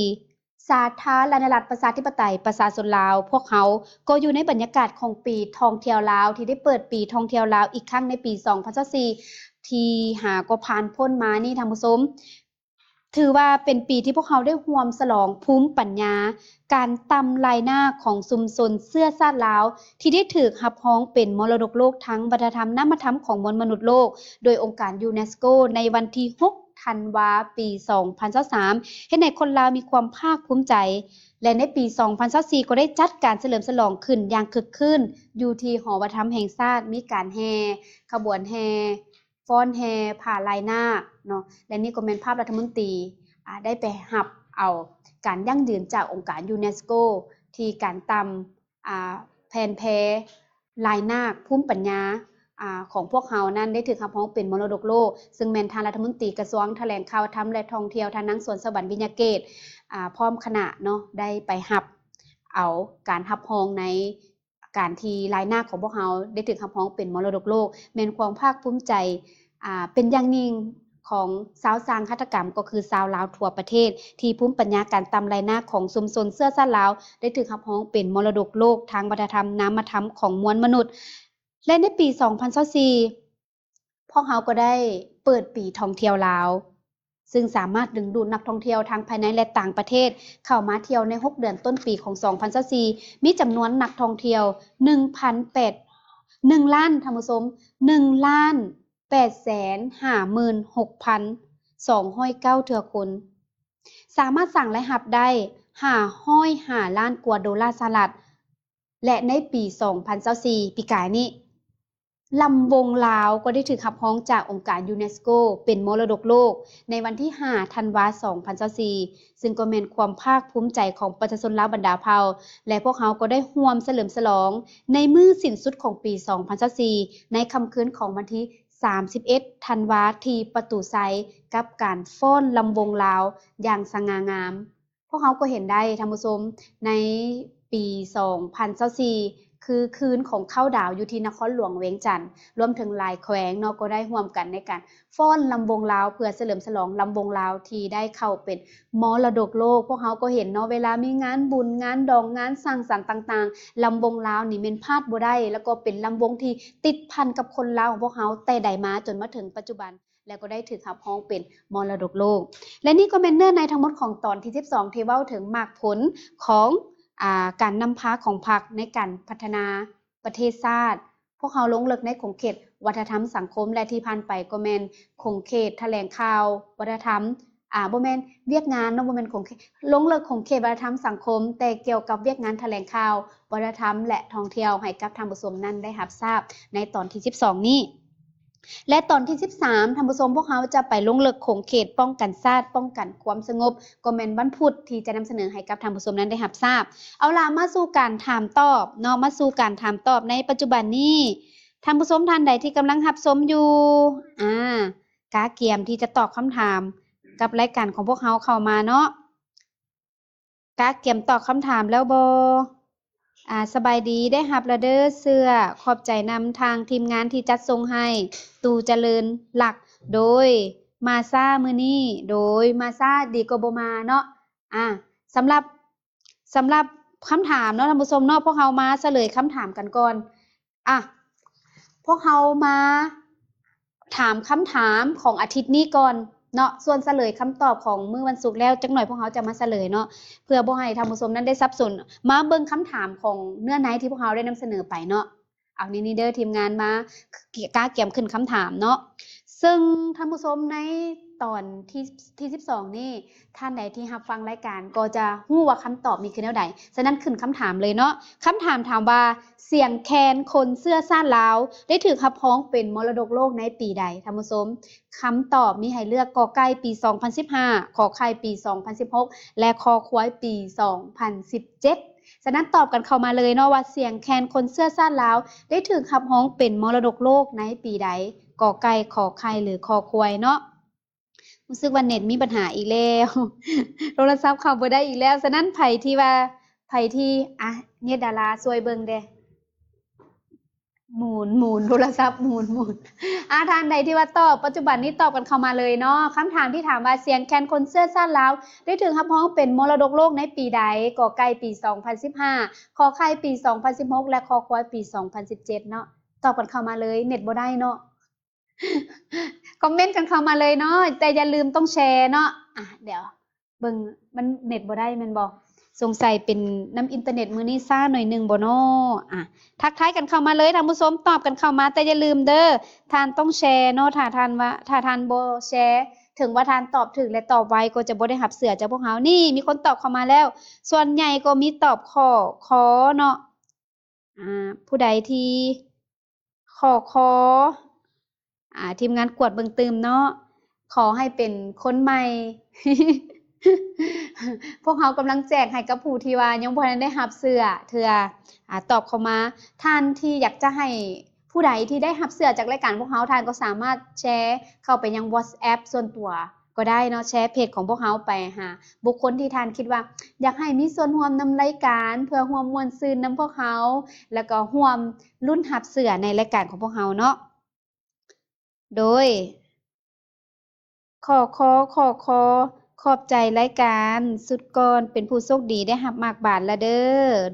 ສາທາລະນະລັດ ປະຊາທິປະໄຕ ປະຊາຊົນລາວ ພວກເຮົາກໍຢູ່ໃນບັນຍາກາດຂອງປີທ່ອງທ່ຽວລາວ ທີ່ໄດ້ເປີດປີທ່ອງທ່ຽວລາວອີກຄັ້ງໃນປີສອງພັນຊາວສີ່ ທີ່ຫາກໍຜ່ານພົ້ນມານີ້, ທ່ານຜູ້ຊົມ, ຖືວ່າເປັນປີທີ່ພວກເຮົາໄດ້ຮ່ວມສະຫຼອງພູມປັນຍາການຕຳລາຍນາກຂອງຊຸມຊົນເຊື້ອຊາດລາວ ທີ່ໄດ້ຖືກຮັບຮອງເປັນມໍລະດົກໂລກທາງວັດທະນະທຳນາມະທຳຂອງມວນມະນຸດໂລກ ໂດຍອົງການຢູເນສໂກ ໃນວັນທີຫົກ ທັນວາ ປີສອງພັນຊາວສາມ ເຮັດໃຫ້ຄົນລາວມີຄວາມພາກພູມໃຈ ແລະ ໃນປີສອງພັນຊາວສີ່ ກໍໄດ້ຈັດການສະເຫຼີມສະຫຼອງຂຶ້ນຢ່າງຄຶກຄື້ນຢູ່ທີ່ຫໍວັດທະນະທຳແຫ່ງຊາດ, ມີການແຫ່, ຂະບວນແຫ່, ຟ້ອນແຫ່, ຜາລາຍນາກເນາະ ແລະ ນີ້ກໍແມ່ນພາບລັດຖະມົນຕີ ອາ ໄດ້ໄປຮັບເອົາການຢັ້ງຢືນຈາກອົງການຢູເນສໂກ ທີ່ການຕຳ ອາ ແຜ່ນແພລາຍນາກພູມປັນຍາ ອາ ຂອງພວກເຮົານັ້ນໄດ້ຖືກຮັບຮອງເປັນມໍລະດົກໂລກ, ຊຶ່ງແມ່ນທ່ານລັດຖະມົນຕີກະຊວງຖະແຫຼງຂ່າວທຳ ແລະ ທ່ອງທ່ຽວ ທ່ານນາງ ສວນສະຫວັນ ວິຍະເກດ ອາ ພ້ອມຄະນະເນາະ ໄດ້ໄປຮັບເອົາການຮັບຮອງໃນການທີ່ລາຍນາກຂອງພວກເຮົາໄດ້ຖືກຮັບຮອງເປັນມໍລະດົກໂລກ, ແມ່ນຄວາມພາກພູມໃຈ ອາ ເປັນຢ່າງຍິ່ງຂອງຊາວສ້າງຫັດຖະກຳ ກໍຄືຊາວລາວທົ່ວປະເທດ ທີ່ພູມປັນຍາການຕຳລາຍນາກຂອງຊຸມຊົນເຊື້ອຊາດລາວໄດ້ຖືກຮັບຮອງເປັນມໍລະດົກໂລກທາງວັດທະນະທຳນາມະທຳຂອງມວນມະນຸດ. ແລະ ໃນປີສອງພັນຊາວສີ່ ພວກເຮົາກໍໄດ້ເປີດປີທ່ອງທ່ຽວລາວ ຊຶ່ງສາມາດດຶງດູດນັກທ່ອງທ່ຽວທັງພາຍໃນ ແລະ ຕ່າງປະເທດເຂົ້າມາທ່ຽວໃນຫົກເດືອນຕົ້ນປີຂອງສອງພັນຊາວສີ່ ມີຈຳນວນນັກທ່ອງທ່ຽວໜຶ່ງພັນແປດ ໜຶ່ງລ້ານ ທ່ານຜູ້ຊົມ ໜຶ່ງລ້ານແປດແສນຫ້າໝື່ນຫົກພັນສອງຮ້ອຍເກົ້າເທື່ອຄົນ, ສາມາດສ້າງລາຍຮັບໄດ້ຫ້າຮ້ອຍຫ້າລ້ານກວ່າໂດລາສະຫະລັດ ແລະ ໃນປີສອງພັນຊາວສີ່ ປີກາຍນີ້ ລຳວົງລາວກໍໄດ້ຖືກຮັບຮອງຈາກອົງການຢູເນສໂກເປັນມໍລະດົກໂລກ ໃນວັນທີຫ້າ ທັນວາ ສອງພັນຊາວສີ່ ຊຶ່ງກໍແມ່ນຄວາມພາກພູມໃຈຂອງປະຊາຊົນລາວບັນດາເຜົ່າ ແລະ ພວກເຮົາກໍໄດ້ຮ່ວມສະເຫຼີມສະຫຼອງໃນມື້ສິ້ນສຸດຂອງປີສອງພັນຊາວສີ່ ໃນຄ່ຳຄືນຂອງວັນທີສາມສິບເອັດ ທັນວາ ທີ່ປະຕູໄຊ ກັບການຟ້ອນລຳວົງລາວຢ່າງສະຫງ່າງາມ. ພວກເຮົາກໍເຫັນໄດ້ ທ່ານຜູ້ຊົມ, ໃນປີສອງພັນຊາວສີ່ ຄືຄືນຂອງເຂົ້າດາວຢູ່ທີ່ນະຄອນຫຼວງວຽງຈັນ, ລວມເຖິງຫຼາຍແຂວງເນາະ ກໍໄດ້ຮ່ວມກັນໃນການຟ້ອນລຳວົງລາວ ເພື່ອສະເຫຼີມສະຫຼອງລຳວົງລາວທີ່ໄດ້ເຂົ້າເປັນມໍລະດົກໂລກ. ພວກເຮົາກໍເຫັນເນາະ ເວລາມີງານບຸນ, ງານດອງ, ງານສັງສັນຕ່າງໆ, ລຳວົງລາວນີ້ແມ່ນພາດບໍ່ໄດ້ ແລ້ວກໍເປັນລຳວົງທີ່ຕິດພັນກັບຄົນລາວຂອງພວກເຮົາແຕ່ໃດມາຈົນມາເຖິງປັດຈຸບັນ. ແລະ ກໍໄດ້ຖືກຮັບຮອງເປັນມໍລະດົກໂລກ. ແລະ ນີ້ກໍແມ່ນເນື້ອໃນທັງໝົດຂອງຕອນທີສິບສອງ ທີ່ເວົ້າເຖິງໝາກຜົນຂອງ ອາ ການນຳພາຂອງພັກໃນການພັດທະນາປະເທດຊາດ. ພວກເຮົາລົງເລິກໃນຂົງເຂດວັດທະນະທຳສັງຄົມ ແລະ ທີ່ຜ່ານໄປກໍແມ່ນຂົງເຂດຖະແຫຼງຂ່າວວັດທະນະທຳ ອາ ບໍ່ແມ່ນວຽກງານເນາະ ບໍ່ແມ່ນຂົງເຂດ ລົງເລິກຂົງເຂດວັດທະນະທຳສັງຄົມ, ແຕ່ກ່ຽວກັບວຽກງານຖະແຫຼງຂ່າວ ວັດທະນະທຳ ແລະ ທ່ອງທ່ຽວ ໃຫ້ກັບທ່ານຜູ້ຊົມນັ້ນໄດ້ຮັບຊາບໃນຕອນທີສິບສອງນີ້. ແລະ ຕອນທີສິບສາມ ທ່ານຜູ້ຊົມ, ພວກເຮົາຈະໄປລົງເລິກຂົງເຂດປ້ອງກັນຊາດ, ປ້ອງກັນຄວາມສະຫງົບ, ກໍແມ່ນວັນພຸດທີ່ຈະນຳສະເໜີໃຫ້ກັບທ່ານຜູ້ຊົມນັ້ນໄດ້ຮັບຊາບ. ເອົາລະ, ມາສູ່ການຖາມຕອບເນາະ, ມາສູ່ການຖາມຕອບໃນປັດຈຸບັນນີ້. ທ່ານຜູ້ຊົມທ່ານໃດທີ່ກຳລັງຮັບຊົມຢູ່, ອາ, ກະກຽມທີ່ຈະຕອບຄຳຖາມກັບລາຍການຂອງພວກເຮົາເຂົ້າມາເນາະ. ກະກຽມຕອບຄຳຖາມແລ້ວບໍ່? ອາ, ສະບາຍດີ, ໄດ້ຮັບລະເດີເສື້ອ. ຂອບໃຈນຳທາງທີມງານທີ່ຈັດສົ່ງໃຫ້. ຕູຈະເລີນລັກ. ໂດຍ ມາຊ້າມື້ນີ້. ໂດຍ ມາຊ້າດີກວ່າບໍ່ມາເນາະ. ອາ, ສຳລັບ ສຳລັບຄຳຖາມເນາະ ທ່ານຜູ້ຊົມເນາະ, ພວກເຮົາມາສະເຫຼີຍຄຳຖາມກັນກ່ອນ. ອາ, ພວກເຮົາມາ ຖາມຄຳຖາມຂອງອາທິດນີ້ກ່ອນເນາະ, ສ່ວນສະເຫຼີຍຄຳຕອບຂອງມື້ວັນສຸກແລ້ວ ຈັກໜ່ອຍພວກເຮົາຈະມາສະເຫຼີຍເນາະ ເພື່ອບໍ່ໃຫ້ທ່ານຜູ້ຊົມນັ້ນໄດ້ສັບສົນ. ມາເບິ່ງຄຳຖາມຂອງເນື້ອໃນທີ່ພວກເຮົາໄດ້ນຳສະເໜີໄປເນາະ. ເອົາ ນີ້ໆເດີ ທີມງານມາກະກຽມຂຶ້ນຄຳຖາມເນາະ. ເຊິ່ງທ່ານຜູ້ຊົມໃນຕອນທີ ທີສິບສອງນີ້ ທ່ານໃດທີ່ຮັບຟັງລາຍການກໍຈະຮູ້ວ່າຄຳຕອບນີ້ຄືແນວໃດ. ສະນັ້ນຂຶ້ນຄຳຖາມເລີຍເນາະ. ຄຳຖາມຖາມວ່າ ສຽງແຄນຄົນເຊື້ອຊາດລາວໄດ້ຖືກຮັບຮອງເປັນມໍລະດົກໂລກໃນປີໃດ? ທ່ານຜູ້ຊົມ, ຄຳຕອບມີໃຫ້ເລືອກ ກ ໄກ່ ປີສອງພັນສິບຫ້າ, ຂ ໄຂ່ ປີສອງພັນສິບຫົກ ແລະ ຄ ຄວາຍ ປີສອງພັນສິບເຈັດ. ສະນັ້ນຕອບກັນເຂົ້າມາເລີຍເນາະວ່າ ສຽງແຄນຄົນເຊື້ອຊາດລາວໄດ້ຖືກຮັບຮອງເປັນມໍລະດົກໂລກໃນປີໃດ? ກ ໄກ່ ຂ ໄຂ່ ຫຼື ຄ ຄວາຍເນາະ. ຮູ້ສຶກວ່າເນັດມີບັນຫາອີກແລ້ວ ໂທລະສັບເຂົ້າບໍ່ໄດ້ອີກແລ້ວ. ສະນັ້ນໃຜທີ່ວ່າ ໃຜທີ່ ອະ ເນັດດາລາຊ່ວຍເບິ່ງແດ່. ໝູນ ໝູນ ໂທລະສັບໝູນ ໝູນ. ອາ ທ່ານໃດທີ່ວ່າຕອບປັດຈຸບັນນີ້ ຕອບກັນເຂົ້າມາເລີຍເນາະ. ຄຳຖາມທີ່ຖາມວ່າ ສຽງແຄນຄົນເຊື້ອຊາດລາວໄດ້ຖືກຮັບຮອງເປັນມໍລະດົກໂລກໃນປີໃດ? ກ ໄກ່ ປີສອງພັນສິບຫ້າ, ຂ ໄຂ່ ປີສອງພັນສິບຫົກ ແລະ ຄ ຄວາຍ ປີສອງພັນສິບເຈັດເນາະ. ຕອບກັນເຂົ້າມາເລີຍ ເນັດບໍ່ໄດ້ເນາະ. ຄອມເມັນກັນເຂົ້າມາເລີຍເນາະ, ແຕ່ຢ່າລືມຕ້ອງແຊເນາະ. ອາ ດຽວເບິ່ງ ມັນເນັດບໍ່ໄດ້ແມ່ນບໍ່? ສົງໄສເປັນນຳອິນເຕີເນັດມື້ນີ້ຊ້າໜ້ອຍໜຶ່ງບໍ່ເນາະ? ອາ ທັກທາຍກັນເຂົ້າມາເລີຍທ່ານຜູ້ຊົມ, ຕອບກັນເຂົ້າມາ, ແຕ່ຢ່າລືມເດີ ທ່ານຕ້ອງແຊເນາະ. ຖ້າທ່ານວ່າ ຖ້າທ່ານບໍ່ແຊ ເຖິງວ່າທ່ານຕອບຖືກ ແລະ ຕອບໄວ ກໍຈະບໍ່ໄດ້ຮັບເສື້ອຈາກພວກເຮົາ. ນີ້ ມີຄົນຕອບເຂົ້າມາແລ້ວ, ສ່ວນໃຫຍ່ກໍມີຕອບ ຂ ຄ ເນາະ. ອາ ຜູ້ໃດທີ່ ຂ ຄ ອາ ທີມງານກວດເບິ່ງຕື່ມເນາະ. ຂໍໃຫ້ເປັນຄົນໃໝ່. ພວກເຮົາກຳລັງແຈກໃຫ້ກັບຜູ້ທີ່ວ່າຍັງບໍ່ທັນໄດ້ຮັບເສື້ອເທື່ອ. ອາ ຕອບເຂົ້າມາ. ທ່ານທີ່ຢາກຈະໃຫ້ຜູ້ໃດທີ່ໄດ້ຮັບເສື້ອຈາກລາຍການພວກເຮົາ, ທ່ານກໍສາມາດແຊເຂົ້າໄປຍັງ WhatsApp ສ່ວນຕົວ ກໍໄດ້ເນາະ, ແຊເພຈຂອງພວກເຮົາໄປຫາບຸກຄົນທີ່ທ່ານຄິດວ່າຢາກໃຫ້ມີສ່ວນຮ່ວມນຳລາຍການ ເພື່ອຮ່ວມມ່ວນຊື່ນນຳພວກເຮົາ ແລ້ວກໍຮ່ວມລຸ້ນຮັບເສື້ອໃນລາຍການຂອງພວກເຮົາເນາະ. ໂດຍ ຂ ຄ ຂ ຄ ຂອບໃຈລາຍການ ສຸດກ່ອນເປັນຜູ້ໂຊກດີໄດ້ຮັບໝາກບານລະເດີ.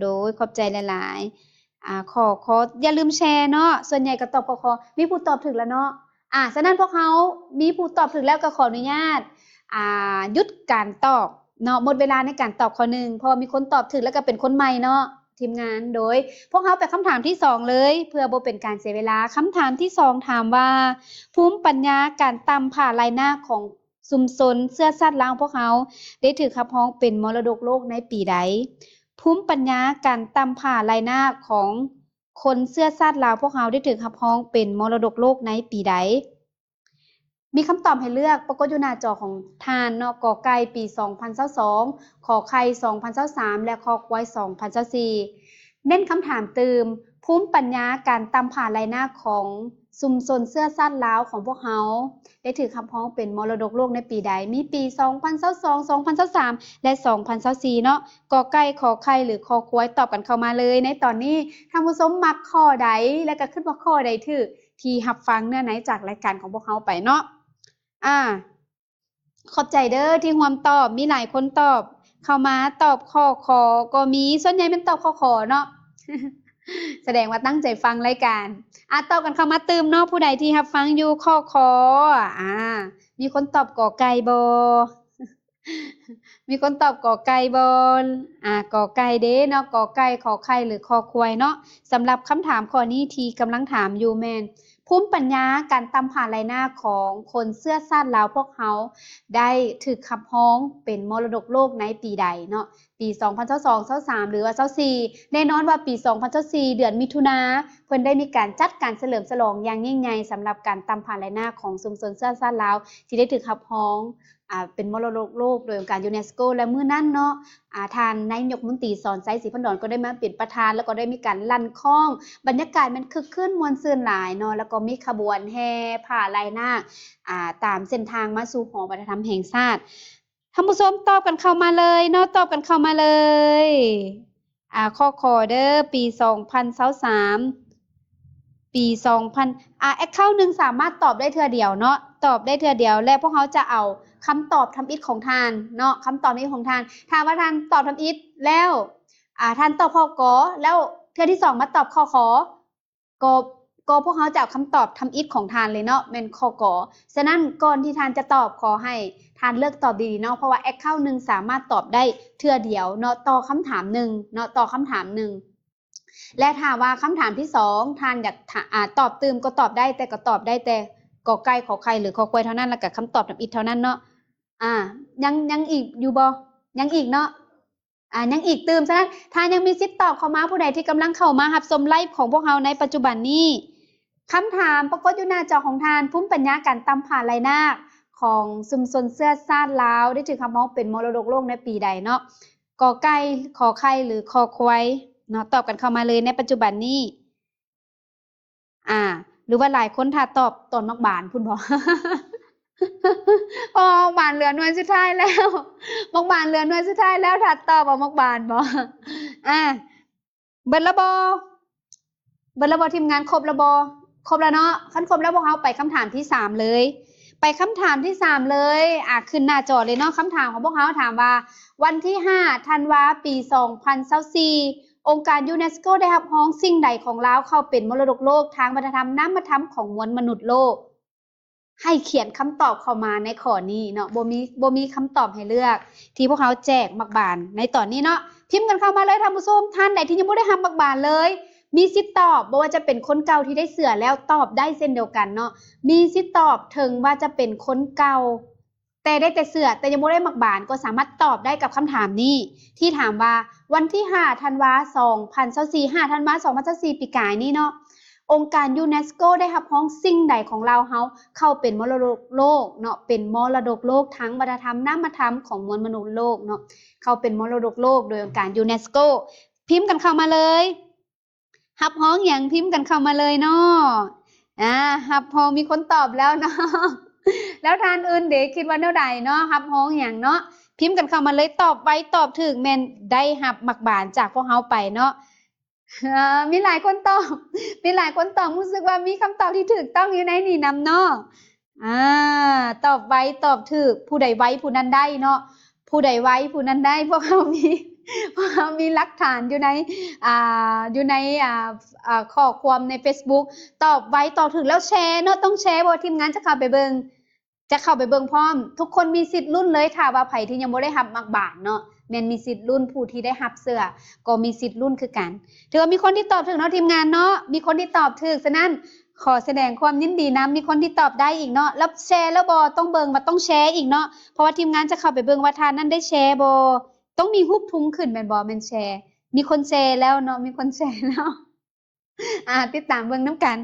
ໂດຍ ຂອບໃຈຫຼາຍໆ. ອາ ຂ ຄ ຢ່າລືມແຊເນາະ, ສ່ວນໃຫຍ່ກໍຕອບ ຂ ຄ ມີຜູ້ຕອບຖືກແລ້ວເນາະ. ອາ ສະນັ້ນພວກເຮົາມີຜູ້ຕອບຖືກແລ້ວ ກໍຂໍອະນຸຍາດ ອ່າ ຢຸດການຕອບເນາະ, ໝົດເວລາໃນການຕອບຂໍ້ໜຶ່ງ ເພາະວ່າມີຄົນຕອບຖືກ ແລ້ວກໍເປັນຄົນໃໝ່ເນາະ ທີມງານ. ໂດຍພວກເຮົາໄປຄຳຖາມທີສອງເລີຍ ເພື່ອບໍ່ເປັນການເສຍເວລາ. ຄຳຖາມທີສອງ ຖາມວ່າ ພູມປັນຍາການຕ່ຳຜາລາຍນາຂອງຊຸມຊົນເຊື້ອຊາດລາວຂອງພວກເຮົາ ໄດ້ຖືກຮັບຮອງເປັນມໍລະດົກໂລກໃນປີໃດ? ພູມປັນຍາການຕ່ຳຜາລາຍນາຂອງຄົນເຊື້ອຊາດລາວພວກເຮົາ ໄດ້ຖືກຮັບຮອງເປັນມໍລະດົກໂລກໃນປີໃດ? ມີຄຳຕອບໃຫ້ເລືອກ ປາກົດຢູ່ໜ້າຈໍຂອງທ່ານເນາະ, ກ.ໄກ່ ປີສອງພັນຊາວສອງ, ຂ.ໄຂ່ ສອງພັນຊາວສາມ ແລະ ຄ.ຄວາຍ ສອງພັນຊາວສີ່. ເນັ້ນຄຳຖາມຕື່ມ, ພູມປັນຍາການຕ່ຳຜາລາຍນາຂອງຊຸມຊົນເຊື້ອຊາດລາວຂອງພວກເຮົາ ໄດ້ຖືກຮັບຮອງເປັນມໍລະດົກໂລກໃນປີໃດ? ມີປີສອງພັນຊາວສອງ, ສອງພັນຊາວສາມ ແລະ ສອງພັນຊາວສີ່ເນາະ. ກ.ໄກ່ ຂ.ໄຂ່ ຫຼື ຄ.ຄວາຍ ຕອບກັນເຂົ້າມາເລີຍໃນຕອນນີ້. ທ່ານຜູ້ຊົມມັກຂໍ້ໃດ ແລະ ກໍຄິດວ່າຂໍ້ໃດຖືກ ທີ່ຮັບຟັງເນື້ອໃນຈາກລາຍການຂອງພວກເຮົາໄປເນາະ. ອາ ຂອບໃຈເດີ້ທີ່ຮ່ວມຕອບ, ມີຫຼາຍຄົນຕອບເຂົ້າມາ, ຕອບ ຂ.ຂ ກໍມີ, ສ່ວນໃຫຍ່ແມ່ນຕອບ ຂ.ຂ ເນາະ. ສະແດງວ່າຕັ້ງໃຈຟັງລາຍການ. ອາ ຕອບກັນເຂົ້າມາຕື່ມເນາະ, ຜູ້ໃດທີ່ຮັບຟັງຢູ່ ຂ.ຂ. ອາ ມີຄົນຕອບ ກ.ໄກ່ ບໍ່? ມີຄົນຕອບ ກ.ໄກ່ ບໍ່? ອາ ກ.ໄກ່ ເດ້ເນາະ, ກ.ໄກ່ ຂ.ໄຂ່ ຫຼື ຄ.ຄວາຍ ເນາະ. ສຳລັບຄຳຖາມຂໍ້ນີ້ທີ່ກຳລັງຖາມຢູ່ແມ່ນ ພູມປັນຍາການຕ່ຳຜາລາຍນາຂອງຄົນເຊື້ອຊາດລາວພວກເຮົາ ໄດ້ຖືກຮັບຮອງເປັນມໍລະດົກໂລກໃນປີໃດເນາະ? ປີສອງພັນຊາວສອງ ຊາວສາມ ຫຼືວ່າຊາວສີ່. ແນ່ນອນວ່າປີສອງພັນຊາວສີ່ ເດືອນມິຖຸນາ ເພິ່ນໄດ້ມີການຈັດການສະເຫຼີມສະຫຼອງຢ່າງຍິ່ງໃຫຍ່ ສຳລັບການຕ່ຳຜາລາຍນາຂອງຊຸມຊົນເຊື້ອຊາດລາວ ທີ່ໄດ້ຖືກຮັບຮອງ ອາ ເປັນມໍລະດົກໂລກໂດຍອົງການຢູເນສໂກ. ແລະ ມື້ນັ້ນເນາະ ອາ ທ່ານນາຍົກລັດຖະມົນຕີ ສອນໄຊ ສີພັນດອນ ກໍໄດ້ມາເປັນປະທານ ແລ້ວກໍໄດ້ມີການລັ່ນຄ້ອງ. ບັນຍາກາດແມ່ນຄຶກຄື້ນມ່ວນຊື່ນຫຼາຍເນາະ, ແລ້ວກໍມີຂະບວນແຫ່ຜາລາຍນາກ ອາ ຕາມເສັ້ນທາງມາສູ່ຫໍວັດທະນະທຳແຫ່ງຊາດ. ທ່ານຜູ້ຊົມຕອບກັນເຂົ້າມາເລີຍເນາະ, ຕອບກັນເຂົ້າມາເລີຍ. ອາ ຂໍ້ ຂ ເດີ້ ປີສອງພັນຊາວສາມ ປີສອງພັນ ອາ ແອັກເຄົາໜຶ່ງສາມາດຕອບໄດ້ເທື່ອດຽວເນາະ, ຕອບໄດ້ເທື່ອດຽວ ແລະ ພວກເຮົາຈະເອົາຄຳຕອບທຳອິດຂອງທ່ານເນາະ, ຄຳຕອບທຳອິດຂອງທ່ານ. ຖ້າວ່າທ່ານຕອບທຳອິດແລ້ວ ອາ ທ່ານຕອບ ຂ ກ ແລ້ວເທື່ອທີສອງມາຕອບ ຂ ຂ ກໍ ກໍພວກເຮົາຈະເອົາຄຳຕອບທຳອິດຂອງທ່ານເລີຍເນາະ ແມ່ນ ຂ ກ. ສະນັ້ນ ກ່ອນທີ່ທ່ານຈະຕອບ ຂໍໃຫ້ທ່ານເລືອກຕອບດີໆເນາະ, ເພາະວ່າແອັກເຄົາໜຶ່ງສາມາດຕອບໄດ້ເທື່ອດຽວເນາະ ຕໍ່ຄຳຖາມໜຶ່ງເນາະ, ຕໍ່ຄຳຖາມໜຶ່ງ. ແລະ ຖ້າວ່າຄຳຖາມທີສອງທ່ານຢາກ ອາ ຕອບຕື່ມກໍຕອບໄດ້, ແຕ່ກໍຕອບໄດ້ແຕ່ ກ ໄກ່ ຂ ໄຂ່ ຫຼື ຄ ຄວາຍ ເທົ່ານັ້ນ ແລ້ວກໍຄຳຕອບທຳອິດເທົ່ານັ້ນເນາະ. ອາ ຍັງ ຍັງອີກຢູ່ບໍ່? ຍັງອີກເນາະ. ອາ ຍັງອີກຕື່ມ. ສະນັ້ນ ທ່ານຍັງມີສິດຕອບເຂົ້າມາ, ຜູ້ໃດທີ່ກຳລັງເຂົ້າມາຮັບຊົມໄລຟ໌ຂອງພວກເຮົາໃນປັດຈຸບັນນີ້. ຄຳຖາມປາກົດຢູ່ໜ້າຈໍຂອງທ່ານ, ພູມປັນຍາການຕ່ຳຜາລາຍນາຂອງຊຸມຊົນເຊື້ອຊາດລາວ ໄດ້ຖືກຮັບຮອງເປັນມໍລະດົກໂລກໃນປີໃດເນາະ? ກ ໄກ່ ຂ ໄຂ່ ຫຼື ຄ ຄວາຍ ເນາະ, ຕອບກັນເຂົ້າມາເລີຍໃນປັດຈຸບັນນີ້. ອາ ຫຼືວ່າຫຼາຍຄົນຖ້າຕອບຕອນໝາກບານພຸ້ນບໍ? ເພາະວ່າໝາກບານເຫຼືອໜ່ວຍສຸດທ້າຍແລ້ວ, ໝາກບານເຫຼືອໜ່ວຍສຸດທ້າຍແລ້ວ ຖ້າຕອບເອົາໝາກບານບໍ? ອາ ເບິດລະບໍ? ເບິດລະບໍທີມງານ? ຄົບລະບໍ? ຄົບລະເນາະ. ຄັນຄົບແລ້ວ ພວກເຮົາໄປຄຳຖາມທີສາມເລີຍ, ໄປຄຳຖາມທີສາມເລີຍ. ອາ ຂຶ້ນໜ້າຈໍເລີຍເນາະ. ຄຳຖາມຂອງພວກເຮົາຖາມວ່າ ວັນທີຫ້າ ທັນວາ ປີສອງພັນຊາວສີ່ ອົງການຢູເນສໂກໄດ້ຮັບຮອງສິ່ງໃດຂອງລາວເຂົ້າເປັນມໍລະດົກໂລກທາງວັດທະນຳນາມະທຳຂອງມວນມະນຸດໂລກ? ໃຫ້ຂຽນຄຳຕອບເຂົ້າມາໃນຂໍ້ນີ້ເນາະ, ບໍ່ມີ ບໍ່ມີຄຳຕອບໃຫ້ເລືອກ ທີ່ພວກເຮົາແຈກໝາກບານໃນຕອນນີ້ເນາະ. ພິມກັນເຂົ້າມາເລີຍທ່ານຜູ້ຊົມ, ທ່ານໃດທີ່ຍັງບໍ່ໄດ້ຮັບໝາກບານເລີຍ ມີສິດຕອບ, ບໍ່ວ່າຈະເປັນຄົນເກົ່າທີ່ໄດ້ເສື້ອແລ້ວ ຕອບໄດ້ເຊັ່ນດຽວກັນເນາະ, ມີສິດຕອບເຖິງວ່າຈະເປັນຄົນເກົ່າ ແຕ່ໄດ້ແຕ່ເສື້ອ ແຕ່ຍັງບໍ່ໄດ້ໝາກບານ ກໍສາມາດຕອບໄດ້ກັບຄຳຖາມນີ້ ທີ່ຖາມວ່າ ວັນທີຫ້າ ທັນວາ ສອງພັນຊາວສີ່ ຫ້າ ທັນວາ ສອງພັນຊາວສີ່ ປີກາຍນີ້ເນາະ, ອົງການຢູເນສໂກໄດ້ຮັບຮອງສິ່ງໃດຂອງລາວເຮົາເຂົ້າເປັນມໍລະດົກໂລກເນາະ, ເປັນມໍລະດົກໂລກທາງວັດທະນະທຳນາມະທຳຂອງມວນມະນຸດໂລກເນາະ, ເຂົ້າເປັນມໍລະດົກໂລກໂດຍອົງການຢູເນສໂກ. ພິມກັນເຂົ້າມາເລີຍ. ຮັບຮອງຫຍັງ? ພິມກັນເຂົ້າມາເລີຍເນາະ. ອາ ຮັບຮອງ ມີຄົນຕອບແລ້ວເນາະ. ແລ້ວທ່ານອື່ນເດ ຄິດວ່າແນວໃດເນາະ? ຮັບຮອງຫຍັງເນາະ? ພິມກັນເຂົ້າມາເລີຍ. ຕອບໄວຕອບຖືກແມ່ນໄດ້ຮັບໝາກບານຈາກພວກເຮົາໄປເນາະ. ເອີ ມີຫຼາຍຄົນຕອບ, ມີຫຼາຍຄົນຕອບ. ຮູ້ສຶກວ່າມີຄຳຕອບທີ່ຖືກຕ້ອງຢູ່ໃນນີ້ນຳເນາະ. ອາ ຕອບໄວຕອບຖືກ, ຜູ້ໃດໄວຜູ້ນັ້ນໄດ້ເນາະ, ຜູ້ໃດໄວຜູ້ນັ້ນໄດ້. ພວກເຮົາມີ ພວກເຮົາມີຫຼັກຖານຢູ່ໃນ ອາ ຢູ່ໃນ ອາ ອາ ຂໍ້ຄວາມໃນເຟສບຸກ. ຕອບໄວຕອບຖືກແລ້ວແຊເນາະ, ຕ້ອງແຊ ເພາະວ່າທີມງານຈະເຂົ້າໄປເບິ່ງ. ຈະເຂົ້າໄປເບິ່ງພ້ອມ. ທຸກຄົນມີສິດລຸ້ນເລີຍ ຖ້າວ່າໃຜທີ່ຍັງບໍ່ໄດ້ຮັບໝາກບານເນາະ ແມ່ນມີສິດລຸ້ນ. ຜູ້ທີ່ໄດ້ຮັບເສື້ອກໍມີສິດລຸ້ນຄືກັນ. ຖືວ່າມີຄົນທີ່ຕອບຖືກເນາະ ທີມງານເນາະ ມີຄົນທີ່ຕອບຖືກ. ສະນັ້ນ ຂໍສະແດງຄວາມຍິນດີນຳ. ມີຄົນທີ່ຕອບໄດ້ອີກເນາະ ແລ້ວແຊແລ້ວບໍ່? ຕ້ອງເບິ່ງວ່າຕ້ອງແຊອີກເນາະ ເພາະວ່າທີມງານຈະເຂົ້າໄປເບິ່ງວ່າທ່ານນັ້ນໄດ້ແຊບໍ່. ຕ້ອງມີຮູບທຸງຂຶ້ນແມ່ນບໍ່? ແມ່ນແຊ. ມີຄົນແຊແລ້ວເນາະ ມີຄົນແຊແລ້ວ. ອ່າ ຕິດຕາມເບິ່ງນຳກັນ.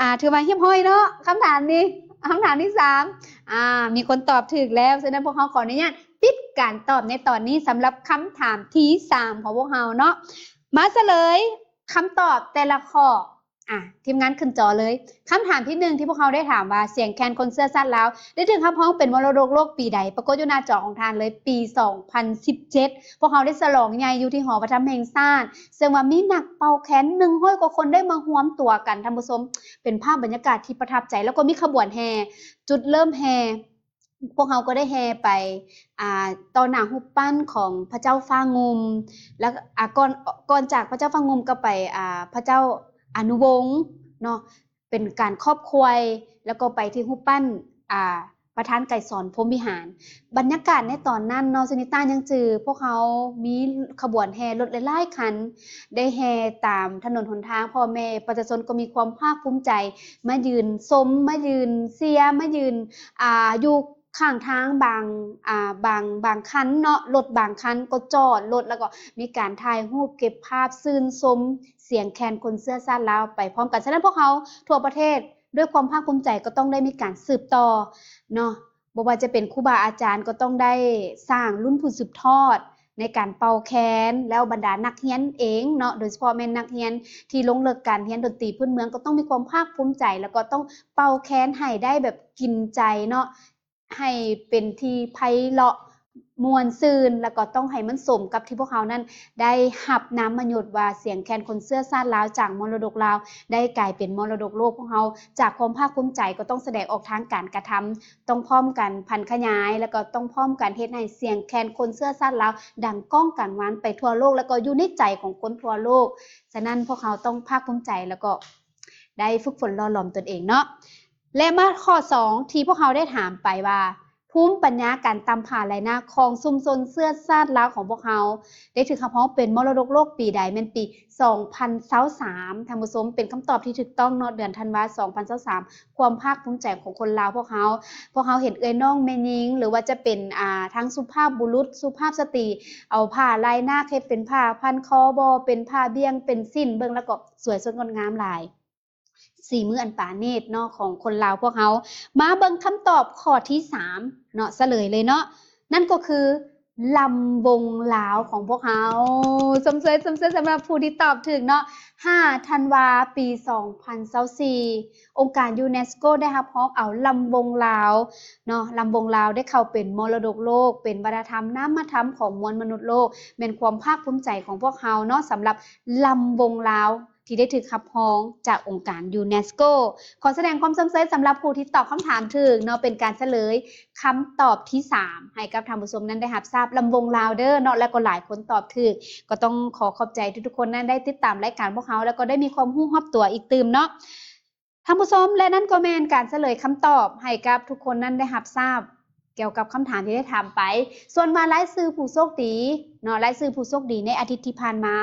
ອ່າ ຖືວ່າຮຽບຮ້ອຍເນາະ ຄຳຖາມນີ້. ຄຳຖາມທີສາມ ອ່າ ມີຄົນຕອບຖືກແລ້ວ. ສະນັ້ນພວກເຮົາຂໍອະນຸຍາດປິດການຕອບໃນຕອນນີ້ ສຳລັບຄຳຖາມທີສາມຂອງພວກເຮົາເນາະ. ມາສະເຫຼີຍຄຳຕອບແຕ່ລະຂໍ້. ອ່າ ທີມງານຂຶ້ນຈໍເລີຍ. ຄຳຖາມທີໜຶ່ງ ທີ່ພວກເຮົາໄດ້ຖາມວ່າ ສຽງແຄນຄົນເຊື້ອຊາດລາວ ໄດ້ຖືກຮັບຮອງເປັນມໍລະດົກໂລກປີໃດ? ປາກົດຢູ່ໜ້າຈໍຂອງທ່ານເລີຍ ປີສອງພັນສິບເຈັດ. ພວກເຮົາໄດ້ສະຫຼອງໃຫຍ່ຢູ່ທີ່ຫໍພະທຳແຫ່ງຊາດ ເຊິ່ງວ່າມີນັກເປົ່າແຄນໜຶ່ງຮ້ອຍກວ່າຄົນໄດ້ມາຮວມຕົວກັນ ທ່ານຜູ້ຊົມ. ເປັນພາບບັນຍາກາດທີ່ປະທັບໃຈ ແລ້ວກໍມີຂະບວນແຫ່. ຈຸດເລີ່ມແຫ່ ພວກເຮົາກໍໄດ້ແຫ່ໄປ ອ່າ ຕໍ່ໜ້າຮູບປັ້ນຂອງພະເຈົ້າຟ້າງຸ່ມ ແລ້ວ ອ່າ ກ່ອນ ກ່ອນຈາກພະເຈົ້າຟ້າງຸ່ມກໍໄປ ອ່າ ພະເຈົ້າອະນຸວົງເນາະ ເປັນການຂອບຄວາຍ ແລ້ວກໍໄປທີ່ຮູບປັ້ນ ອ່າ ປະທານໄກສອນ ພົມວິຫານ. ບັນຍາກາດໃນຕອນນັ້ນເນາະ ສຸນິຕາຍັງຈື່ ພວກເຮົາມີຂະບວນແຫ່ລົດຫຼາຍໆຄັນ ໄດ້ແຫ່ຕາມຖະໜົນຫົນທາງ. ພໍ່ແມ່ປະຊາຊົນກໍມີຄວາມພາກພູມໃຈ ມາຢືນຊົມ ມາຢືນເຊຍ ມາຢືນ ອ່າ ຢູ່ຂ້າງທາງ. ບາງ ອ່າ ບາງ ບາງຄັນເນາະ ລົດບາງຄັນກໍຈອດລົດ ແລ້ວກໍມີການຖ່າຍຮູບເກັບພາບ ຊື່ນຊົມສຽງແຄນຄົນເຊື້ອຊາດລາວໄປພ້ອມກັນ. ສະນັ້ນພວກເຮົາທົ່ວປະເທດ ດ້ວຍຄວາມພາກພູມໃຈກໍຕ້ອງໄດ້ມີການສືບຕໍ່ເນາະ ບໍ່ວ່າຈະເປັນຄູບາອາຈານກໍຕ້ອງໄດ້ສ້າງລຸ້ນຜູ້ສືບທອດໃນການເປົ່າແຄນ, ແລ້ວບັນດານັກຮຽນເອງເນາະ ໂດຍສະເພາະແມ່ນນັກຮຽນທີ່ລົງເລິກການຮຽນດົນຕີພື້ນເມືອງ ກໍຕ້ອງມີຄວາມພາກພູມໃຈ ແລ້ວກໍຕ້ອງເປົ່າແຄນໃຫ້ໄດ້ແບບກິນໃຈເນາະ ໃຫ້ເປັນທີ່ໄພເລາະ ມ່ວນຊື່ນ ແລ້ວກໍຕ້ອງໃຫ້ມັນສົມກັບທີ່ພວກເຮົານັ້ນໄດ້ຮັບນາມມະຍົດວ່າ ສຽງແຄນຄົນເຊື້ອຊາດລາວ ຈາກມໍລະດົກລາວ ໄດ້ກາຍເປັນມໍລະດົກໂລກ. ພວກເຮົາຈາກຄວາມພາກພູມໃຈກໍຕ້ອງສະແດງອອກທາງການກະທຳ, ຕ້ອງພ້ອມກັນຜັນຂະຫຍາຍ ແລ້ວກໍຕ້ອງພ້ອມກັນເຮັດໃຫ້ສຽງແຄນຄົນເຊື້ອຊາດລາວ ດັງກ້ອງກັງວານໄປທົ່ວໂລກ ແລ້ວກໍຢູ່ໃນໃຈຂອງຄົນທົ່ວໂລກ. ສະນັ້ນພວກເຮົາຕ້ອງພາກພູມໃຈ ແລ້ວກໍໄດ້ຝຶກຝົນຫຼໍ່ຫຼອມຕົນເອງເນາະ. ແລະ ມາຂໍ້ສອງ ທີ່ພວກເຮົາໄດ້ຖາມໄປວ່າ ພູມປັນຍາການຕຳຜາໄຫຼນາຂອງຊຸມຊົນເຊື້ອຊາດລາວຂອງພວກເຮົາ ໄດ້ຖືກຮັບຮອງເປັນມໍລະດົກໂລກປີໃດ? ແມ່ນປີສອງພັນຊາວສາມ ທ່ານຜູ້ຊົມ. ເປັນຄຳຕອບທີ່ຖືກຕ້ອງເນາະ ເດືອນທັນວາ ສອງພັນຊາວສາມ ຄວາມພາກພູມໃຈຂອງຄົນລາວພວກເຮົາ. ພວກເຮົາເຫັນເອື້ອຍນ້ອງແມ່ຍິງ ຫຼືວ່າຈະເປັນ ອ່າ ທັງສຸພາບບຸລຸດ ສຸພາບສະຕີ ເອົາຜ້າໄຫຼນາເຮັດເປັນຜ້າພັນຄໍບໍ ເປັນຜ້າບ່ຽງ ເປັນສິ້ນ ເບິ່ງແລ້ວກໍສວຍສົດງົດງາມຫຼາຍ. ສີມືອັນປານີດເນາະ ຂອງຄົນລາວພວກເຮົາ. ມາເບິ່ງຄຳຕອບຂໍ້ທີສາມເນາະ ສະເຫຼີຍເລີຍເນາະ ນັ້ນກໍຄືລຳວົງລາວຂອງພວກເຮົາ. ຊົມເຊີຍ ຊົມເຊີຍສຳລັບຜູ້ທີ່ຕອບຖືກເນາະ. ຫ້າທັນວາ ປີສອງພັນຊາວສີ່ ອົງການຢູເນສໂກໄດ້ຮັບຮອງເອົາລຳວົງລາວເນາະ, ລຳວົງລາວໄດ້ເຂົ້າເປັນມໍລະດົກໂລກ, ເປັນວັດທະນະທຳນາມະທຳຂອງມວນມະນຸດໂລກ, ແມ່ນຄວາມພາກພູມໃຈຂອງພວກເຮົາເນາະ ສຳລັບລຳວົງລາວ ທີ່ໄດ້ຖືກຮັບຮອງຈາກອົງການຢູເນສໂກ. ຂໍສະແດງຄວາມຊົມເຊີຍສຳລັບຜູ້ທີ່ຕອບຄຳຖາມຖືກເນາະ, ເປັນການສະເຫຼີຍຄຳຕອບທີສາມ ໃຫ້ກັບທ່ານຜູ້ຊົມນັ້ນໄດ້ຮັບຊາບ ລຳວົງລາວເດີເນາະ, ແລ້ວກໍຫຼາຍຄົນຕອບຖືກ. ກໍຕ້ອງຂໍຂອບໃຈທຸກໆຄົນນັ້ນໄດ້ຕິດຕາມລາຍການພວກເຮົາ ແລ້ວກໍໄດ້ມີຄວາມຮູ້ຮອບຕົວອີກຕື່ມເນາະ ທ່ານຜູ້ຊົມ. ແລະ ນັ້ນກໍແມ່ນການສະເຫຼີຍຄຳຕອບໃຫ້ກັບທຸກຄົນນັ້ນໄດ້ຮັບຊາບ ກ່ຽວກັບຄຳຖາມທີ່ໄດ້ຖາມໄປ. ສ່ວນວ່າລາຍຊື່ຜູ້ໂຊກດີເນາະ, ລາຍຊື່ຜູ້ໂຊກດີໃນອາທິດທີ່ຜ່ານມາ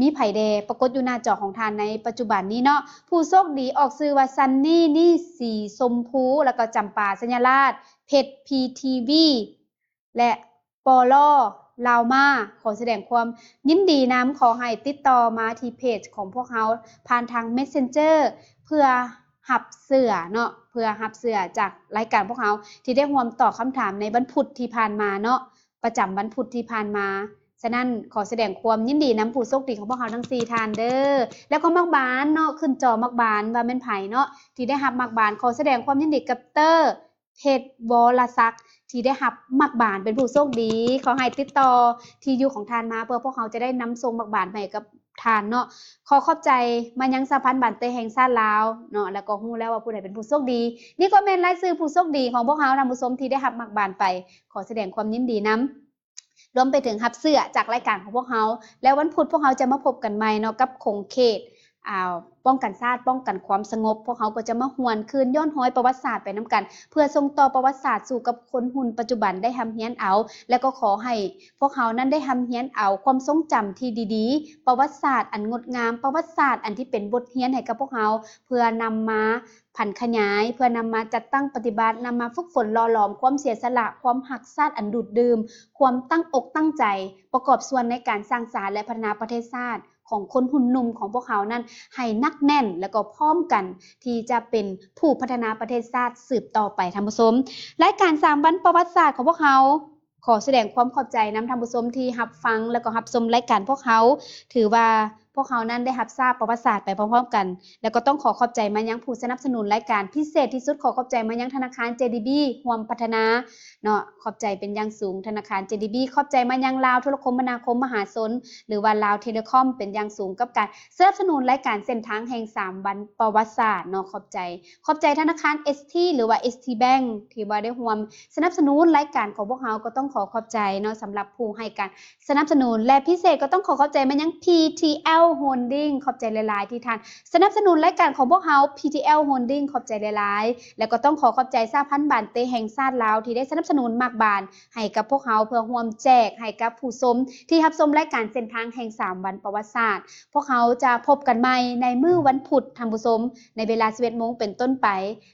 ມີໃຜແດ່? ປາກົດຢູ່ໜ້າຈໍຂອງທ່ານໃນປັດຈຸບັນນີ້ເນາະ. ຜູ້ໂຊກດີອອກຊື່ວ່າ ຊັນນີ ນີສີຊົມພູ ແລ້ວກໍຈຳປາ ໄຊຍະລາດ ເພັດ ພີທີວີ ແລະ ປໍລໍ ລາວມາ. ຂໍສະແດງຄວາມຍິນດີນຳ. ຂໍໃຫ້ຕິດຕໍ່ມາທີ່ເພຈຂອງພວກເຮົາຜ່ານທາງເມັດເຊັນເຈີ ເພື່ອຮັບເສື້ອເນາະ, ເພື່ອຮັບເສື້ອຈາກລາຍການພວກເຮົາ ທີ່ໄດ້ຮ່ວມຕອບຄຳຖາມໃນວັນພຸດທີ່ຜ່ານມາເນາະ, ປະຈຳວັນພຸດທີ່ຜ່ານມາ. ສະນັ້ນ ຂໍສະແດງຄວາມຍິນດີນຳຜູ້ໂຊກດີຂອງພວກເຮົາທັງສີ່ທ່ານເດີ. ແລ້ວກໍໝາກບານເນາະ, ຂຶ້ນຈໍໝາກບານວ່າແມ່ນໃຜເນາະ ທີ່ໄດ້ຮັບໝາກບານ. ຂໍສະແດງຄວາມຍິນດີກັບເຕີ ເພັດ ວໍລະສັກ ທີ່ໄດ້ຮັບໝາກບານເປັນຜູ້ໂຊກດີ. ຂໍໃຫ້ຕິດຕໍ່ທີ່ຢູ່ຂອງທ່ານມາ ເພື່ອພວກເຮົາຈະໄດ້ນຳສົ່ງໝາກບານໄປໃຫ້ກັບທ່ານເນາະ. ຂໍຂອບໃຈມາຍັງສະຫະພັນບານເຕີແຫ່ງຊາດລາວເນາະ, ແລ້ວກໍຮູ້ແລ້ວວ່າຜູ້ໃດເປັນຜູ້ໂຊກດີ. ນີ້ກໍແມ່ນລາຍຊື່ຜູ້ໂຊກດີຂອງພວກເຮົາ ທ່ານຜູ້ຊົມ ທີ່ໄດ້ຮັບໝາກບານໄປ. ຂໍສະແດງຄວາມຍິນດີນຳ. ລວມໄປເຖິງຮັບເສື້ອຈາກລາຍການຂອງພວກເຮົາ. ແລ້ວວັນພຸດພວກເຮົາຈະມາພົບກັນໃໝ່ເນາະ ກັບຂົງເຂດ ອ່າ ປ້ອງກັນຊາດ ປ້ອງກັນຄວາມສະຫງົບ. ພວກເຮົາກໍຈະມາຫວນຄືນຍ້ອນຮອຍປະຫວັດສາດໄປນຳກັນ ເພື່ອສົ່ງຕໍ່ປະຫວັດສາດສູ່ກັບຄົນຮຸ່ນປັດຈຸບັນໄດ້ຮ່ຳຮຽນເອົາ ແລະ ກໍຂໍໃຫ້ພວກເຮົານັ້ນໄດ້ຮ່ຳຮຽນເອົາຄວາມຊົງຈຳທີ່ດີໆ, ປະຫວັດສາດອັນງົດງາມ, ປະຫວັດສາດອັນທີ່ເປັນບົດຮຽນໃຫ້ກັບພວກເຮົາ ເພື່ອນຳມາຜັນຂະຫຍາຍ, ເພື່ອນຳມາຈັດຕັ້ງປະຕິບັດ, ນຳມາຝຶກຝົນຫຼໍ່ຫຼອມຄວາມເສຍສະຫຼະ, ຄວາມຮັກຊາດອັນດູດດື່ມ, ຄວາມຕັ້ງອົກຕັ້ງໃຈ, ປະກອບສ່ວນໃນການສ້າງສານ ແລະ ພັດທະນາປະເທດຊາດ ຂອງຄົນຮຸ່ນໜຸ່ມຂອງພວກເຮົານັ້ນໃຫ້ໜັກແໜ້ນ ແລະ ກໍພ້ອມກັນທີ່ຈະເປັນຜູ້ພັດທະນາປະເທດຊາດສືບຕໍ່ໄປ. ທ່ານຜູ້ຊົມ, ລາຍການສາມວັນປະຫວັດສາດຂອງພວກເຮົາ ຂໍສະແດງຄວາມຂອບໃຈນຳທ່ານຜູ້ຊົມທີ່ຮັບຟັງ ແລະ ກໍຮັບຊົມລາຍການພວກເຮົາ. ຖືວ່າພວກເຮົານັ້ນໄດ້ຮັບຊາບປະຫວັດສາດໄປພ້ອມໆກັນ ແລະ ກໍຕ້ອງຂໍຂອບໃຈມາຍັງຜູ້ສະໜັບສະໜູນລາຍການ. ພິເສດທີ່ສຸດ ຂໍຂອບໃຈມາຍັງທະນາຄານ ເຈດີບີ ຮ່ວມພັດທະນາເນາະ, ຂອບໃຈເປັນຢ່າງສູງທະນາຄານ ເຈດີບີ. ຂອບໃຈມາຍັງລາວໂທລະຄົມມະນາຄົມມະຫາຊົນ ຫຼືວ່າລາວເທເລຄອມເປັນຢ່າງສູງ ກັບການສະໜັບສະໜູນລາຍການເສັ້ນທາງແຫ່ງສາມວັນປະຫວັດສາດເນາະ. ຂອບໃຈ ຂອບໃຈທະນາຄານ ເອສທີ ຫຼືວ່າ ເອສທີ Bank ທີ່ວ່າໄດ້ຮ່ວມສະໜັບສະໜູນລາຍການຂອງພວກເຮົາ. ກໍຕ້ອງຂໍຂອບໃຈເນາະ ສຳລັບຜູ້ໃຫ້ການ ສະໜັບສະໜູນ ແລະ ພິເສດກໍຕ້ອງຂໍຂອບໃຈມາຍັງ PTL Holding ຂອບໃຈຫຼາຍໆ ທີ່ທ່ານສະໜັບສະໜູນລາຍການຂອງພວກເຮົາ. PTL Holding ຂອບໃຈຫຼາຍໆ ແລະ ກໍຕ້ອງຂໍຂອບໃຈສະຫະພັນບານເຕະແຫ່ງຊາດລາວ ທີ່ໄດ້ສະໜັບສະໜູນໝາກບານໃຫ້ກັບພວກເຮົາ ເພື່ອຮ່ວມແຈກໃຫ້ກັບຜູ້ຊົມທີ່ຮັບຊົມລາຍການເສັ້ນທາງແຫ່ງສາມວັນປະຫວັດສາດ. ພວກເຮົາຈະພົບກັນໃໝ່ໃນມື້ວັນພຸດ ທ່ານຜູ້ຊົມ, ໃນເວລາສິບເອັດໂມງເປັນຕົ້ນໄປ.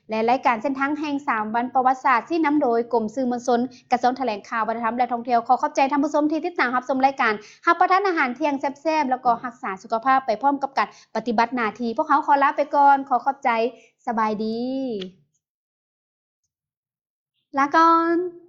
ແລະ ລາຍການເສັ້ນທາງແຫ່ງສາມວັນປະຫວັດສາດ ຊີ້ນຳໂດຍກົມສື່ມວນຊົນ, ກະຊວງຖະແຫຼງຂ່າວ, ວັດທະນະທຳ ແລະ ທ່ອງທ່ຽວ. ຂໍຂອບໃຈທ່ານຜູ້ຊົມທີ່ຕິດຕາມຮັບຊົມລາຍການ, ຮັບປະທານອາຫານທ່ຽງແຊບໆ ແລ້ວກໍຮັກສາສຸຂະພາບໄປພ້ອມກັບການປະຕິບັດໜ້າທີ່. ພວກເຮົາຂໍລາໄປກ່ອນ, ຂໍຂອບໃຈ, ສະບາຍດີ, ລາກ່ອນ.